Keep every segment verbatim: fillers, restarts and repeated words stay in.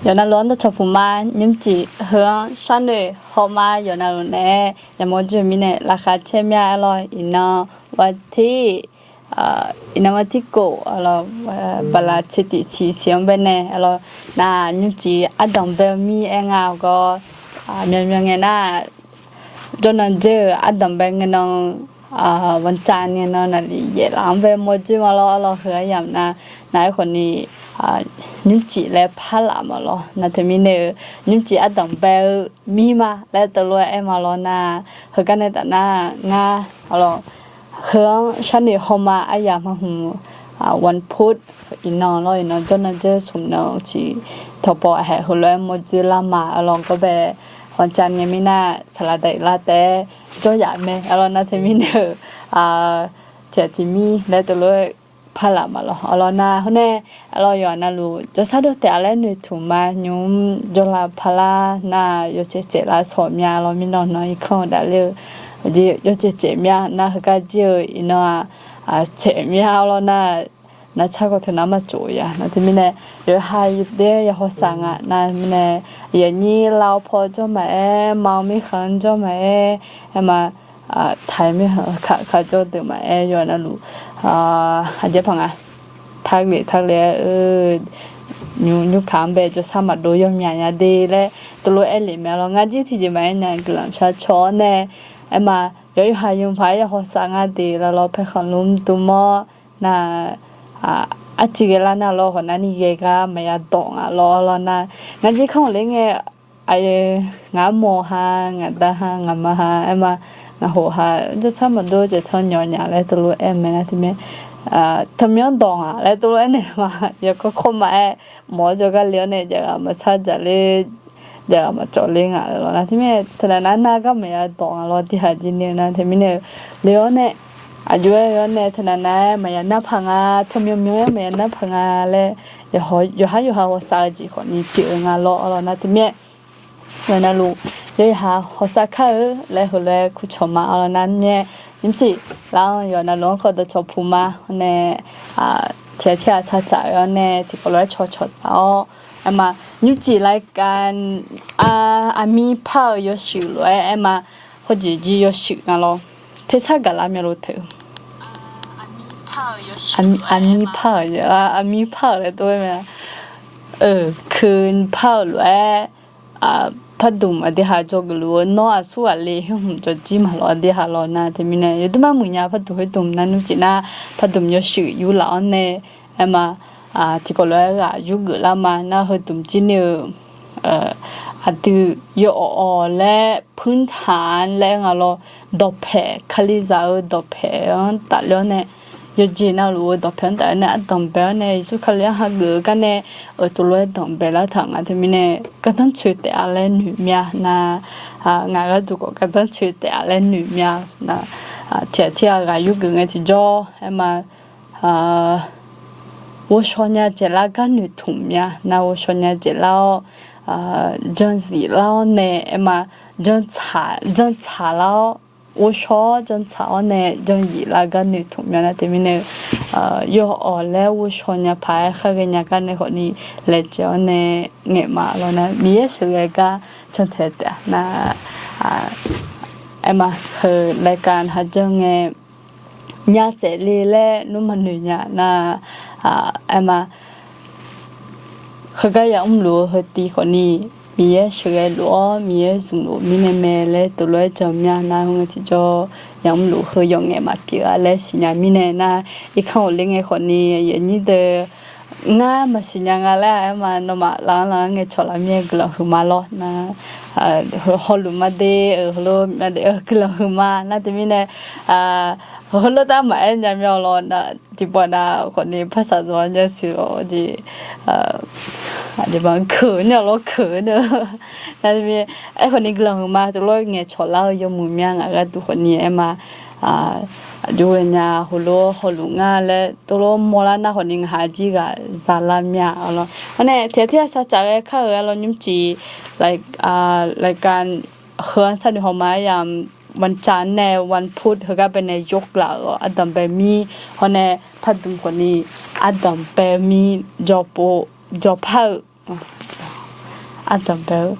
Yawqnavluf-anr dawqcawq puq ma, nymrcif heu-anr sharnoeq hawma yawqnavluf naeq-aer yamawr jir-eu mirnae laqkhaq caer mya-aer lawr. Iqnan วันที่ iqnan วันที่ kof-a lawr, baqlaq tser tiq ciq ciq-anr baenae-a lawr, nar nymrcif ardanq bae-eu mir aer nga-awr gawr, myawmyaw ngae nar jawrnan dzeur-euq ardanq bae ngae nan, วันจันทร์ ngae nan naqlif yaef laf-anr bae mawr dzoer ma lawr. Arlawr heu aryamq nar, nar-aer khawfni nymrcif laer par laf ma lawr. Nar teumirnae-eu nymrcif ardanq bae-eu mir ma laer teulof-aer aer ma lawr nar, heugar nae taf nar ngar, arlawr, heu-anr sharnoeq hawma aryamq hmq hmq, วันพุธ iqnan lawr, iqnan jawrnan dzeur smq nan ciq tawqbaw aqhaeq heulof-aer mawr dzoer lar ma. Arlawr gawr bae วันจันทร์ ngae mirnae saqlaq daq-iq lar taef-aer jawr yaf mae. Arlawr nar teumirnae-eu tiq aqtiq mir laer teulof-aer par laf ma lawr. Arlawr nar hawr nae, arlawr yawqha navluf jawrshar dawr taef-a laer noeqtmq ma nymr jawrla parlar nar yawcaev caev lar shawq mya lawr. Mirnan nan irkanr-eu dafler-eu jeq yawcaev caev mya nar heugar jir-eu iqnan-aq, caev mya lawr nar, nar tsar khawf teu nar maqtsof ya. Nar teumirnae yawqha yawdaef yawhaw saf nga nar mirnae, aqyuif aqnyir lav-awr paw jawr maqaer, ma-awr mirkhanq jawr maqaer, aer ma, taq-aer mirkhanq kaq kaq jawr deuq maqaer yawqha navluf, aqjeq paq nga, taqle taqle-aer-eu nymr nymr kaq-anr bae jawrshar maqdov yawmyaq nya de laer teulof-aer lef mae lawr. Ngar jir tiqjeq maqaer nya guiqlanq shar caw-awr nae, aer ma, yawqha yawqha yawqha-aer yawhaw saf nga de lawr lawr paerkhanq lmr dm-awr nar, arciv ghae lar nar lawr hawq narni ghae gar maqya dawq nga lawr lawr nar, ngar jir kanr ghawqler ngae, aqyawf ngaq armawf ha, ngaq da ha, ngaq ma ha, aer ma, ngaq hof ha, jawrshar maqdov jeq tan nyawq nyaf laer teulof-aer mae nar teumirnae, tanqmyanr dawq ngaq laer teulof-aer naeq ma, yawkawr kawr maqaer, mawf-awr jawrgar le-awr nae jav ghaq maqsar dzaqler, jav ghaq maqcawvler ngaq lawr nar teumirnae teunav nar nar gar maqya dawq nga lawr. Tiqhaq jir ni-eu nar teumirnae-eu le-awr nae, aqjox-aer-awr nae teunav nar-aer maqya nar paq nga, tanqmyanr myanr-aer maqya nar paq nga laer, yawqha yawqha hawsav-eu jeq khawfni pyeuf-eu nga lawr. Arlawr nar teumirnae yawqha navluf yawqha hawsav kar-eu laer heulof-aer kurcawq ma. Arlawr nar mirnae nymrcif laf-anr yawqha navluf-anr khawf dawqcawq puq ma. Hawr nae tiqghaq tiqghaq sar tsaf-eu-awr nae tiqkawv lof-aer cawqcawq taf-awr, aer ma, nymrcif รายการ aqmir par-euq yawshuif lof-aer aer ma, hawjeq jir yawshuif nga lawr, tersar gaqlar myav lof teu aqmir par-euq, aqmir par-euq laer tov-aer mae, keuq par-euq lof-aer, pardmq aqdui haq dzawgeuf luf-eu nawr aqsur ghaq le khoer hmq jawrjir maqlawr aqdui haq lawr nar teumirnae yawdmr mar muiq nya pardmq khoerdmq nar nymrcif nar pardmq yawshuif yurlaf-awr nae, aer ma, tiqkawv lof-aer ghaq yurgeuf lar ma nar heudmq jir ni-eu aqdui yawawq awq laer พื้นฐาน laer nga lawr, dawqpaeq kalizaq-eu dawqpaeq-anr tafler-awr nae, yawqjeq navluf-eu dawqpaeq-anr tafler nae ardanq bae-awr nae Yeqsur Kali-anr hageuf-eu gar nae, euq tov lof-aer danqbae lar taq nga teumirnae gardanr coeq taef-a laer noeq mya nar, ngaq gharduq khawf gardanr coeq taef-a laer noeq mya nar, tiqghaq tiqghaq ghaq yurgeuf ngae tiqjawr aer ma, ghovshaw nya dzaeqlar gar noeqtmq mya nar ghovshaw nya dzaeqlar-awr, janzif lar-awr nae aer ma, jantsaq lar-awr, ghovshaw-awr jantsaq-awr nae janzif lar gar noeqtmq mya nar teumirnae, yawawq laer ghovshaw nya paq-aer khar ghaenya gar nae khawfni laejae-awr nae ngaeq ma lawr nar Miqyaer sheuqghae gar jantae taef-a nar, aer ma, heu รายการ haq janr ngae nya saef le laer nmr maqnoeq nya nar, aer ma, heugar yamr luf-eu heu tiv khawfni Miqyaer sheuqghae luf-awr Miqyaer zmq luf mirnae mae laer tov lof-aer jan mya nar heu ngae tiqjawr yamr luf heu yawf ngaeq maqpyeuf-a laer siqnya mirnae nar, irkanr ghofler ngae khawfni aqyuif aqnyir deuq ngar maqsiq nya nga laer aer ma, nawmaf laf-anr laf-anr ngae cawq laf mir-aer guiqlanq huiqma lawr nar, hawluf ma de-euq heulof ma de-eu guiqlanq huiqma nar teumirnae, heulof tar maqaer nya mir-a lawr nar, tiqpawf nav khawfni parsaq dawq-anr nya siq lawr jeq, aqjeq ma keuq nya lawr keuq nar, nar teumirnae aerkhawfni guiqlanq huiqma tov lof-aer ngaeqcawq lar-eu yawmuiq mya ngaq gharduq khawfni aer ma, aqjox ghaenya heulof hawluf nga laer tov lof-aer mawrlar nar khawfni ngaq haq jir ghaq zalar mya-a lawr. Hawr nae tiqghaq tiqghaq sar tsaf ghae kar-euq-a lawr nymrcif รายการ heu-anr sharnoeq hawma aryamq วันจันทร์ nae วันพุธ heugar baenae yawrlaf-euq ardanq bae mir hawr nae pardmq khawfni ardanq bae mir jawrpov jawrpar-eu Ardanq bae-eu,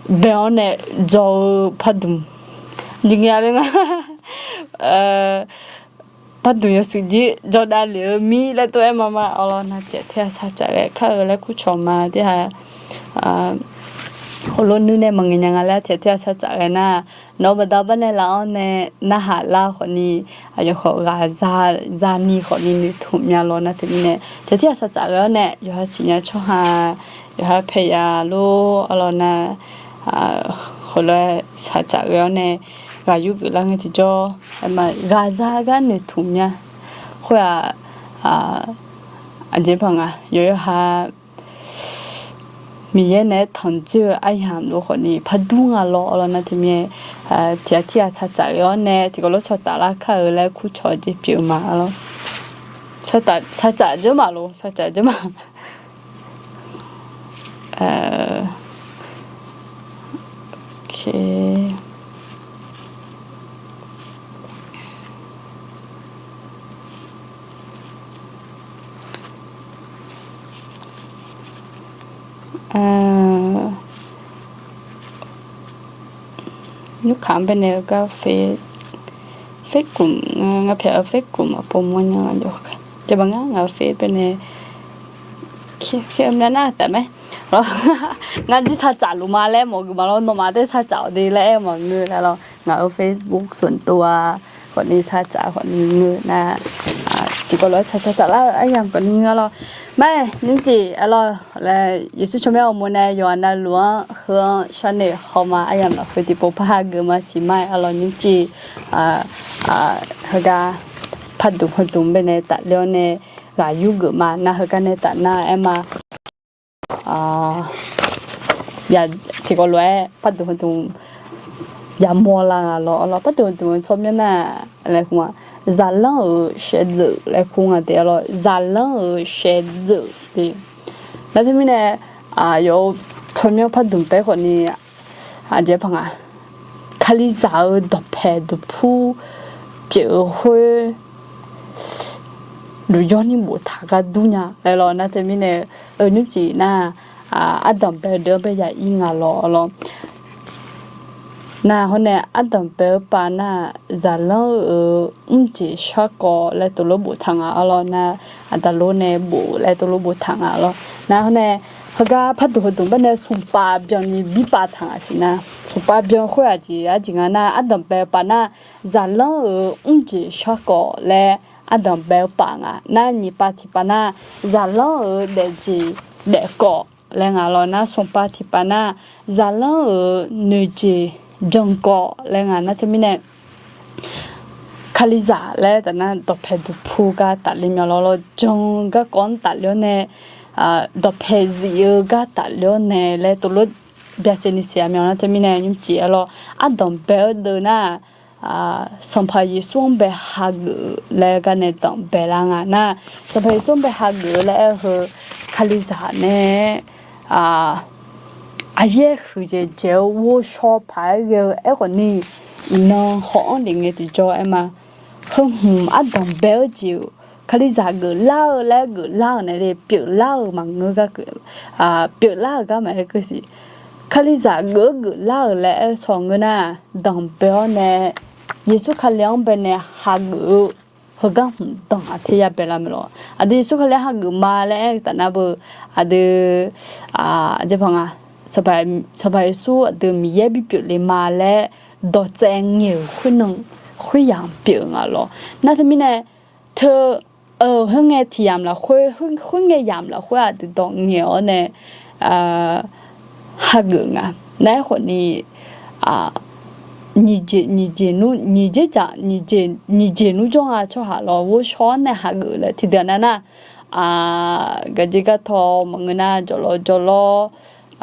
bae-awr nae dzaw-eu pardmq, jeq nga le nga. Pardmq yawshuif jir jawrdav lef-eu mir laer tov-aer ma ma. Awr lawr, nar tiqghaq tirghaq sar tsaf ghae kar-eu laer kurcawq ma. Tirghaq heulof nuir nae maqngaeq nya nga laer tiqghaq tirghaq sar tsaf ghae nar, nawq-eu baqda bar nae laf-awr nae narhaq lar khawfni, aqyawf khawf ghaq za ni khawfni noeqtmq mya lawr. Nar teumirnae tiqghaq tirghaq sar tsaf ghae-awr nae yawqha siqnya tsawrhaq, yawqha paeya lor. Awr lawr nar, heulof-aer sar tsaf ghae-awr nae ghaq yurgeuf lar ngae tiqjawr, ghaq za gar noeqtmq mya. Khoer-aq, aqjeq paq nga, yawqha Miqyaer naeq-aer tanqdzoer-eu aryamq lof khawfni pardur nga lawr. Awr lawr, nar teumirnae tiqghaq tirghaq sar tsaf ghae-awr nae tiqkawv lof cawq taf lar kar-eu laer kurcawq jeq pyeuf ma lawr. Sar tsaf dzeur ma lor, sar tsaf dzeur ma. Nymrkaq-anr baenae gar fe, fe gmq, ngar pyaeq-eu fe gmq aqpov mawrnya nga jawr, jabaq ngar ngaq-eu fe baenae, myav nar taf mae. Ngar jir sar tsaf luf ma laer mawf geuf ma lawr, nawmaf taef sar tsaf-awq de laer aer-eu maqngeur laer lawr. Ngaq-euq Facebook ส่วนตัว-a khawfni sar tsaf khawfni ngeur nar, tiqkawv lof-aer cawq cawq taf lar-eu aryamq khawfni ngeur lawr. Mar-aer nymrcif-a lawr laer, Yeqsur tsawrmyanr ghawqmya nae yawqha navluf-anr heu-anr sharnoeq haw ma. Aryamq lafkhoer tiqpov par hageuf ma siq mar-aer-a lawr nymrcif. Heugar pardmq heudmq baenae tafler-awr nae ghaq yurgeuf ma. Nar heugar nae taf nar aer ma. Tiqkawv lof-aer pardmq heudmq yamawr lar nga lawr. Awr lawr, pardmq heudmq-eu tsawrmyanr nar laer kur nga, zaqlanr-euq shaevdzeuf laer kur nga te-a lawr, zaqlanr-euq shaevdzeuf te. Nar teumirnae, yawf-eu tsawrmyanr pardmq taef khawfni, aqjeq paq nga, Kalizaq-eu dawqpae duqpur pyeuf-eu khoer luf yawr ni boftaq gar dur nya laer lawr. Nar teumirnae, eu nymrcif nar, ardanq bae-eu deuq-anr bae ya ir nga lawr. Awr lawr, nar hawr nae ardanq bae-eu pav nar, zaqlanr-euq mrjeq sharkawv laer tov lof boftaq nga. Awr lawr, nar aqda lof nae bof laer tov lof boftaq nga lawr. Nar hawr nae, heugar pardmq heudmq baenae smqpav byanni birpav taq nga siq nar, smqpav byan khoer-aq jeq arjeq nga nar, ardanq bae-eu pav nar, zaqlanr-euq mrjeq sharkawv laer ardanq bae-eu pav nga. Nar nyiq pav tiq pav nar, zaqlanr-euq daefjeq daefkawv laer nga lawr. Nar smqpav tiq pav nar, zaqlanr-euq noeqjeq jankawv laer nga. Nar teumirnae, Kalizaq laer taf nar dawqpae duqpur gar tafler mya lawr. Lawr jan garkawv-anr tafler-awr nae, dawqpae zif-eu gar tafler-awr nae laer tov lof byaqsaev ni siq-a mya. Nar teumirnae nymrcif-a lawr, ardanq bae-eu deuq nar, Sanqpaq Yeqsur-anr bae hageuf-eu laer gar nae danqbae lar nga nar, Sanqpaq Yeqsur-anr bae hageuf-eu laer aer-eu heu, Kalizaq nae aqyaer huiqdzaeq dzaeq-eu ghovshaw paq-aer ghae-eu aerkhawf ni, iqnan haw-anr lef ngae tiqjawr aer ma. Heu hmq ardanq bae-eu jeq-euq Kalizaq geuflar-eu laer geuflar-euq nae le pyeuflar-euq maqngeur gar, pyeuflar-euq gar maqaer keuv siq. Kalizaq geuf-eu geuflar-euq laer aer-eu shawr ngeur nar, danqbae-awr nae Yeqsur Kali-anr bae nae hageuf-eu heugar hmq danq aqter ya bae lar mae lawr. Aqdui Yeqsur Kali-anr hageuf ma laer aer-eu taf nar beu, aqdui, aqjeq paq nga, Sanqpaq Yeqsur aqdui Miqyaer bipyeuf le ma laer dawqtsaev ngaeq-euq khoernan, khoeryamq pyeuf-eu nga lawr. Nar teumirnae, teu, khoerngae tiq yamq lafkhoer, khoerngae yamq lafkhoer aqdui dawq ngaeq-awr nae hageuf nga. Nar aerkhawf ni, nyiq jeq, nyiq jeq nmr, nyiq jeq jaq, nyiq jeq nmr jawr nga tsawrhaq lawr ghovshaw-anr nae hageuf laer tiqdeuq nav nar, gaqjeq gartaw maqngeur nar jawqlawr jawqlawr,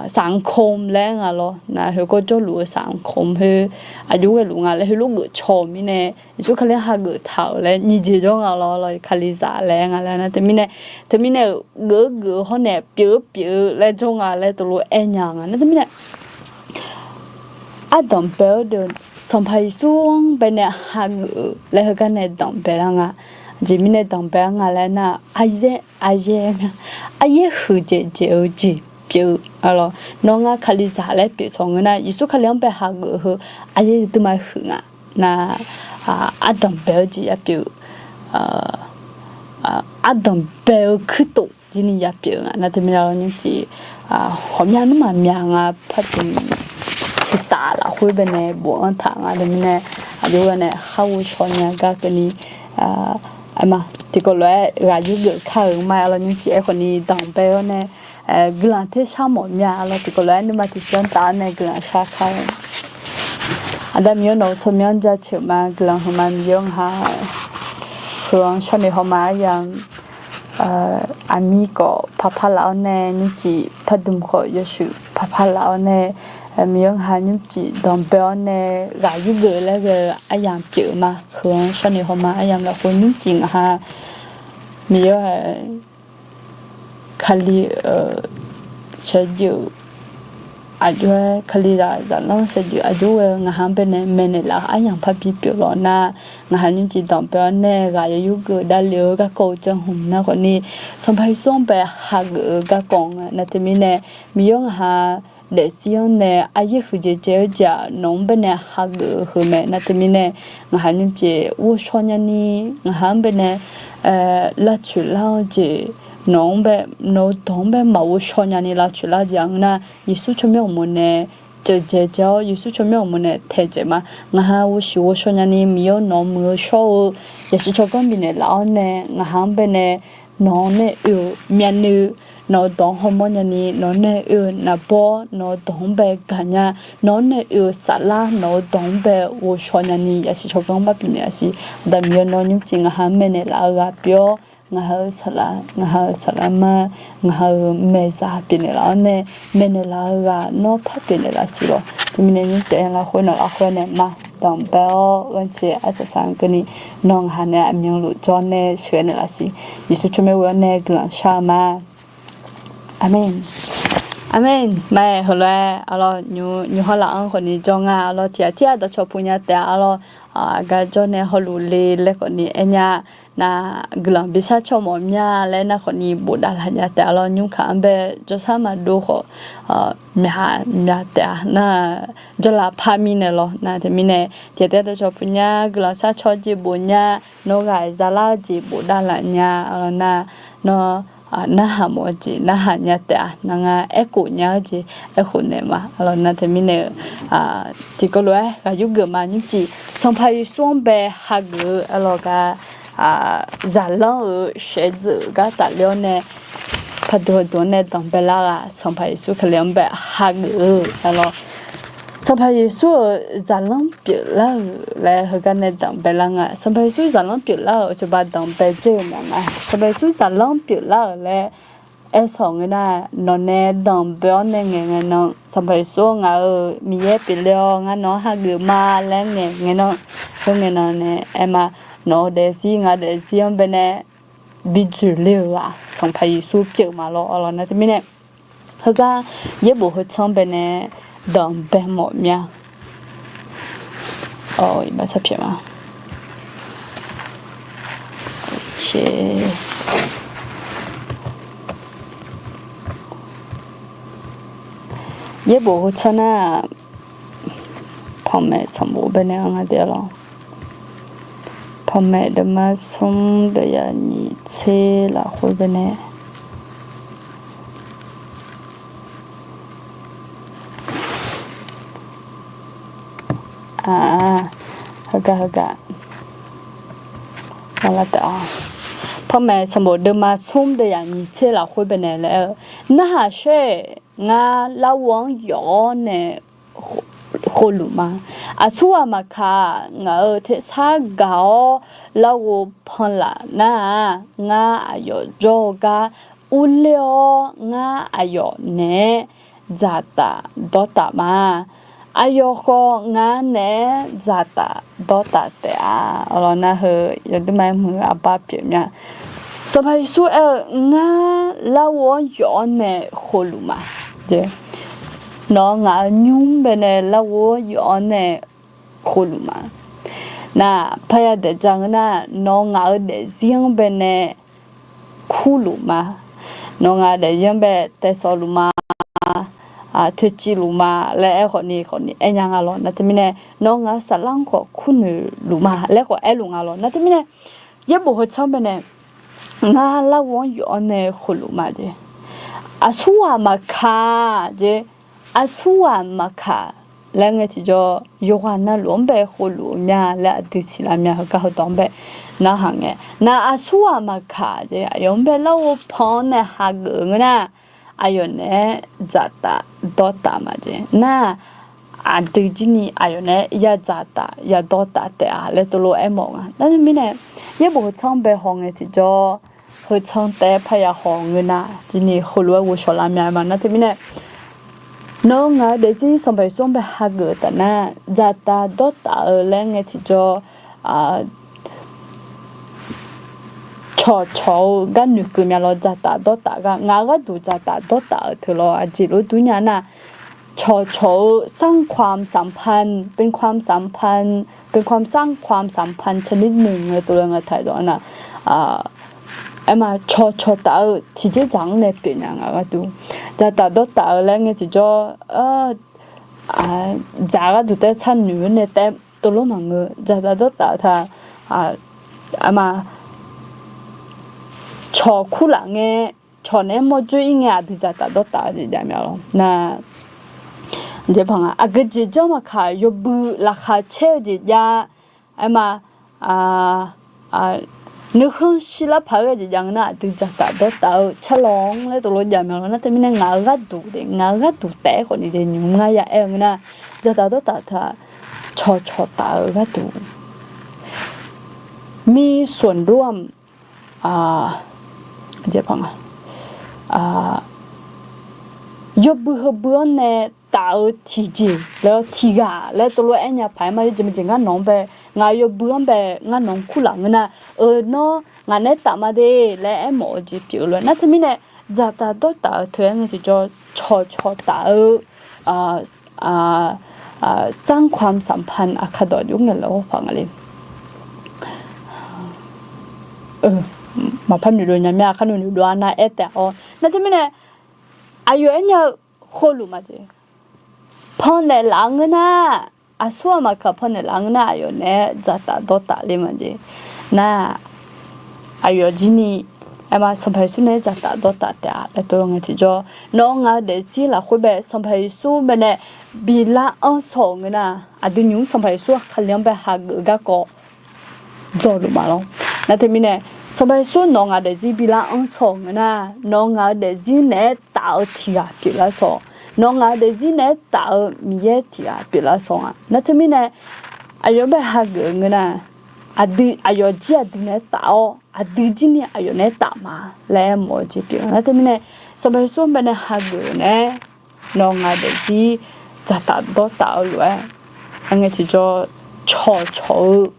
saqnq kom laer nga lawr. Nar heugawr jawrluf-eu saqnq kom khoer aqjox ghaeluf nga laer heulof geuf caw-euq mirnae, Yeqsur Kali-anr hageuf taq-euq laer nyiq jeq jawr nga lawr. Lawr Kalizaq laer nga laer nar teumirnae, teumirnae-euq geuf-eu geuf-eu hawr nae pyeuf-eu pyeuf-eu laer jawr nga laer tov lof aer nya nga nar teumirnae, ardanq bae-eu deuq Sanqpaq Yeqsur-anr bae nae hageuf laer heugar nae danqbae lar nga. Aqjeq mirnae danqbae-ar nga laer nar, aqyaer, aqyaer, aqyaer huiqdzaeq dzaeq-eu jeq pyeuf-eu, arlawr, nawr ngar Kalizaq laer pyeuf tawq ngeur nar, Yeqsur Kali-anr bae hageuf-eu heu, aqyuif yawduima huiq nga. Nar, ardanq bae-eu jeq ya pyeuf-eu, ardanq bae-eu kuirtof jir ni ya pyeuf-eu nga. Nar teumirnae arlawr nymrcif, ghawqmya nmr maqmya nga pardmq tiqtaf lafkhoer baenae bofanr taq nga. Teumirnae aqjox-aer nae khar ghovshaw nya gar keuvni, aerma tiqkawv lof-aer ghaq yurgeuf kar-euq ma. Arlawr nymrcif aerkhawf ni danqbae-awr nae, guiqlanq tersar mawf mya. Arlawr tiqkawv lof-aer nuima tiqsiq-anr taf-awr nae guiqlanq shar kar-eu. Aqda Miqyaer nawq-eu tsawrmyanr jaceuq ma. Guiqlanq huiqma Miqyaer-anr ngaq heu-anr shawr nae hawma aryamq, aqmir khawf parpar laf-awr nae nymrcif, pardmq khawf yawshuif parpar laf-awr nae, Miqyaer ngaq nymrcif danqbae-awr nae ghaq yurgeuf laer ghae-eu aryamq pyeuf ma. Heu-anr shawr nae hawma aryamq lafkhoer nymrcif ngaq ha Miqyaer-aer Kali-euq shaevdzeuf aqjox-aer, Kalizaq zaqlanr shaevdzeuf aqjox ghae-eu ngaq ha-anr baenae maeqnaeq laf-eu aryamq parbi pyeuf lawq nar, ngaq ha nymrcif danqbae-awr nae ghaq yawq yurgeuf davlef-eu garkawv-eu janhmq nar khawf ni, Sanqpaq Yeqsur-anr bae hageuf-eu garkawv nga. Nar teumirnae Miqyaer ngaq ha daefzir-anr nae aryaer huiqdzaeq dzae-eu jeq-aq nawq-anr baenae hageuf-eu heu mae. Nar teumirnae ngaq ha nymrcif ghovshaw nyani, ngaq ha-anr baenae lavtsoeq lar-eu jeq, nawq-anr bae, nawq-eu dawq-anr bae maqghovshaw nyani lavtsoeq lar-eu jeq-aq ngeur nar, Yeqsur tsawrmyanr uqmov nae caevdzae dzae-awr, Yeqsur tsawrmyanr uqmov nae taeqdzaeq ma. Ngaq ha ghovshuif ghovshaw nyani Miqyaer nawq-eu muiq-eu shawr-eu, Yeqsur tsawrganr bifnaeq laf-awr nae ngaq ha-anr baenae nawq-anr nae oe-eu myavnuiv, nawq-eu dawq-anr hawmawr nyani, nawq-anr nae oe-eu naqbawr, nawq-eu dawq-anr bae gaqnya, nawq-anr nae oe-eu saflar, nawq-eu dawq-anr bae ghovshaw nyani, yasiq tsawrganr-anr bar bifnaeq-a siq. Aqda Miqyaer nawr nymrcif ngaq ha-anr maeqnaeq laf-eu ghaq pyeuf-awr, ngaq ha-euq saqlaq, ngaq ha-euq saqlaqma, ngaq ha-euq maeqzaq pyeufnaeq laf-awr nae, maeqnaeq laf-eu ghaq nawr par pyeufnaeq laf siq lawq. Teumirnae nymrcif aqyawf lafkhoer nawq lafkhoer nae ma, danqbae-awr ghanrcae arsaq saq-anr keuvni, nawr ngaq ha nae aqmyanluf jawr nae sheuqghae naeq laf siq. Yeqsur tsawrmyanr ghoe-awr nae guiqlanq shar-eu ma. Aqmeq. Aqmeq. Mae heulof-aer arlawr nymr nymr hawr laf-anr khawf ni jawr nga. Arlawr tiq ghaq tir-aq dawqcawq puq nya taef-a. Arlawr aqgar jawr nae hawluf le laer khawf ni aer nya. Nar guiqlanq bishar caw mawf mya laer nar khawf ni bofdav laf nya taef-a. Arlawr nymr kaq-anr bae jawrshar maqdov khawf, mya mya taef-a. Nar jawrlaf par mirnae lawr. Nar teumirnae tiq ghaq tir-aq dawqcawq puq nya, guiqlanq shar caw jeq bof nya, nawr ghaq zalar-eu jeq bofdav laf nya. Arlawr nar, nawr narhaq mawf-eu jeq narhaq nya taef-a. Nar ngar aerkhof nya-eu jeq aerkhof naeq ma. Arlawr nar teumirnae-euq tiqkawv lof-aer ghaq yurgeuf ma nymrcif Sanqpaq Yeqsur-anr bae hageuf-eu arlawr gar zaqlanr-euq shaevdzeuf gar tafler-awr nae, pardmq heuduq-anr nae danqbae lar ghaq Sanqpaq Yeqsur Kali-anr bae hageuf-eu arlawr. Sanqpaq Yeqsur-euq zaqlanr pyeuflar-euq laer heugar nae danqbae lar nga. Sanqpaq Yeqsur zaqlanr pyeuflar-euq cawba danqbae dzaer-eu maqnga. Sanqpaq Yeqsur zaqlanr pyeuflar-euq laer aer sawq ngeur nar, nawq nae danqbae-awr nae ngaeq ngae nan, Sanqpaq Yeqsur-or, ngaq-euq Miqyaer pyeufle-awr ngar nawq-anr hageuf ma laer ngaeq ngae nan, khoerngae nan nae aer ma, nawq-eu daefzir ngaq-eu daefzir-anr baenae bi dzoeqle-euq-aq Sanqpaq Yeqsur pyeuf ma lawr. Arlawr nar teumirnae heugar yaerbof heu tsanr baenae danqbae mawf mya. Iqbax sarpyaeq ma. Yaerbof heu tsanr nar, panmaeq sanqbof baenae anr nga de lawr. Panmaeq deuvma smr deuvyaq nyiq tser lafkhoer baenae Aq, heugar heugar. Lar taef-a. Panmaeq sanqbof deuvma smr deuvyaq nyiq tser lafkhoer baenae laer-eu, narhaq shaer-eq, ngar larghov-anr yawf-awr nae khovluf ma. Aqsurghaq maqkaq, ngaq-euq tersar gaq-awr larghov panlaf nar-aq, ngar aqyawf jawr-eu gar urler-awr, ngar aqyawf naeq-aer dzaqtaf dawrtaf ma. Aqyawf khawf ngar naeq-aer dzaqtaf dawrtaf taef-a. Arlawr nar heu yawdmr ma-aer muiq-eu arbar pyeufmya. Sanqpaq Yeqsur aer-eu, ngar larghov-anr yawf-awr nae khovluf ma. Nawq-eu ngaq-euq nymr baenae larghov-anr yawf-awr nae khovluf ma. Nar, parya daefdzaq ngeur nar, nawq-eu ngaq-euq daefzir-anr baenae kurluf ma. Nawq-eu ngaq-euq daefzir-anr bae taesawqluf ma. toeqciv luf ma laer aerkhawf ni khawf ni aernya nga lawr. Nar teumirnae nawr ngaq-anr saflar-anr khawf kurnoeq luf ma laer khawf aerluf nga lawr. Nar teumirnae yaerbof heu tsanr baenae ngar larghov-anr yawf-awr nae khofluf ma jeq. Aqsurghaq maqkaq jeq. Aqsurghaq maqkaq laer ngae tiqjawr, yawqghaq navluf-anr bae khofluf-eu mya laer aqdui siqlar mya heugar heudawq-anr bae narhaq ngae. Nar aqsurghaq maqkaq jeq, aqyawf-anr bae larghov pan-awr nae hageuf-eu ngeur nar, aqyawf naeq-aer dzaqtaf dawrtaf ma jeq. Nar aqdui jir ni aqyawf naeq-aer ya dzaqtaf ya dawrtaf taef-a laer tov lof aermawf nga. Nar teumirnae yaerbof heu tsanr-anr bae haw ngae tiqjawr, heu tsanr taef-aer parya haw ngeur nar, jir ni heulof-aer ghovshaw lar mya ma. Nar teumirnae nawr ngaq-eu daefzir Sanqpaq Yeqsur-anr bae hageuf-eu taf nar, dzaqtaf dawrtaf-eu laer ngae tiqjawr, cawqcawq-eu gar noeqkeuv mya lawr. Dzaqtaf dawrtaf gar, ngaq-eu gharduq dzaqtaf dawrtaf-euq teu lawr aqjeq lof dur nya nar, cawqcawq-eu สร้างความสัมพันธ์ เป็นความสัมพันธ์ เป็นความ สร้างความสัมพันธ์ ชนิดหนึ่ง laer tov lof ngae taq dawq nar, aerma cawqcawq taf-eu tiqjeq dzaq-anr nae pyeuf nya ngaq-eu gharduq. Dzaqtaf dawrtaf-eu laer ngae tiqjawr, dzaq gharduq taef-aer sharnoeq-eu nae taef-aer tov lof maqngeur. Dzaqtaf dawrtaf-eu taq, aerma cawq kurlaf ngae, cawq naeq-aer mawrjoer ir ngae aqdui dzaqtaf dawrtaf-eu jeq jav mya lawr. Nar, aqgeujeq janr maqkaq yawbui laqkhaq caer-eu jeq jav, aerma nuikhanr shirlar paq-aer ghae jeq jav ngeur nar, aqdui dzaqtaf dawrtaf-eu carlawq-anr laer tov lof jav mya lawr. Nar teumirnae ngaq-eu gharduq de, ngaq-eu gharduq taef-aer khawf ni de nymq ngar ya aer-eu ngeur nar, dzaqtaf dawrtaf taq cawqcawq taf-eu gharduq มีส่วนร่วม yawbui heubui-anr nae taf-eu tiqjeq laer tiqghaq laer tov lof aer nya paq-aer ma. Yawjeq maeqjeq ngar nawq-anr bae, ngaq-eu yawbui-anr bae ngar nawq-anr kurlaf ngeur nar, eu nawr ngaq naeq-aer taf ma de laer aermawf-eu jeq pyeuf-eu lof-aer. Nar teumirnae dzaqtaf dawrtaf-eu teu-aer ngae tiqjawr, cawqcawq taf-eu สร้างความสัมพันธ์ aqkaq dawq jov ngae laer-awr paq nga le. Maqpar noeqdov nya mya, aqkar noeqdov-a nar aer taef-awr. Nar teumirnae aqyawf aernya-eu hawluf ma jeq. Pannaeq laf-eu ngeur nar, aqsurghaq maqkaq pannaeq laf-eu ngeur nar, aqyawf naeq-aer dzaqtaf dawrtaf le ma jeq. Nar, aqyawf jir ni, aerma Sanqpaq Yeqsur naeq-aer dzaqtaf dawrtaf taef-a laer tov ngae tiqjawr, nawr ngaq-eu daefzir lafkhoer bae Sanqpaq Yeqsur baenae bilar anrsaw-euq ngeur nar, aqdui nymq-mr Sanqpaq Yeqsur Kali-anr bae hageuf-eu garkawv dzawluf ma lawr. Nar teumirnae, Sanqpaq Yeqsur nawq ngaq daefzir bilar anrsaw-euq ngeur nar, nawq ngaq-eu daefzir naeq-aer taf-eu tiqghaq pyeuflar saw. Nawq ngaq-eu daefzir naeq-aer taf-eu Miqyaer tiqghaq pyeuflar saw nga. Nar teumirnae, aqyawf-anr bae hageuf-eu ngeur nar, aqdui aqyawf jir aqdui naeq-aer taf-awr, aqdui jir ni aqyawf naeq-aer taf ma laer aermawf-eu jeq pyeuf nga. Nar teumirnae, Sanqpaq Yeqsur-anr baenae hageuf-eu nae, nawq ngaq daefzir dzaqtaf dawrtaf-eu lof-aer, aqngae tiqjawr cawqcawq-eu,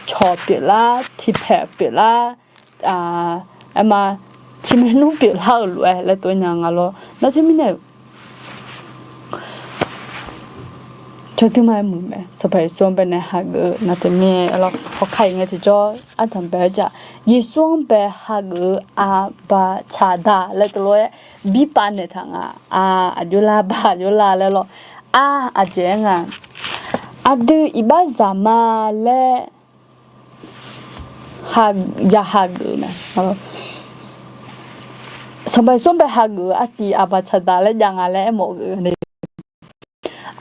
cawq pyeuflar, tiqpaeq pyeuflar, aerma tiqmaeq nmr pyeuflar-euq lof-aer laer tov nya nga lawr. Nar teumirnae Jawrduima-aer muiq mae, Sanqpaq Yeqsur-anr baenae hageuf-eu nar teumirnae lawr. Hawkar-iq ngae tiqjawr ardanqbae-aer jaq, Yeqsur-anr bae hageuf-eu aqbaqcaqdaq laer tov lof-aer birpav naeqtaq nga. Aq, aqjox lar, baq aqjox lar laer lawr. Aq, aqjeq-aer nga, aqdui iqbaxzaq ma laer ya hageuf-eu mae. Sanqpaq Yeqsur-anr bae hageuf-eu artiv aqbaqcaqdaq laer jav nga laer aermawf geuf-eu ni.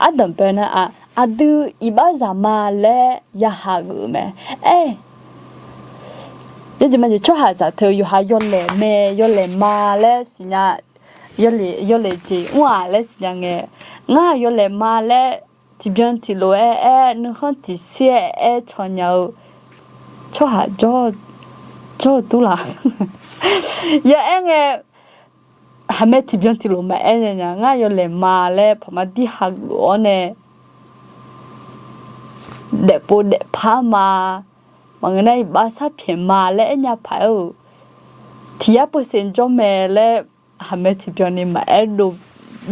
Ardanqbae nar, aq, aqdui iqbaxzaq ma laer ya hageuf-eu mae. Aer, yawjeq majeq tsawrhaqzaq teu yawqha yawlaeq mae, yawlaeq ma laer siqnya, yawlaeq jeq mr-aq laer siqnya ngae, ngar yawlaeq ma laer tiqbyan tiqlof-aer aer, nuikhanr tiqshir-aer aer can nya-eu tsawrhaq jawr-eu durlaq. Ya aer ngae, haqmae tiqbyan tiqlof maqaer nya nya, ngar yawlaeq ma laer paqma dir hageuf-awr nae, daefpov daefpar ma, maqngeur nar iqbax sarpyaeq ma laer aer nya paq-aer-euq, tiq yar peuseq jawr mae laer haqmae tiqbyan ni maqaer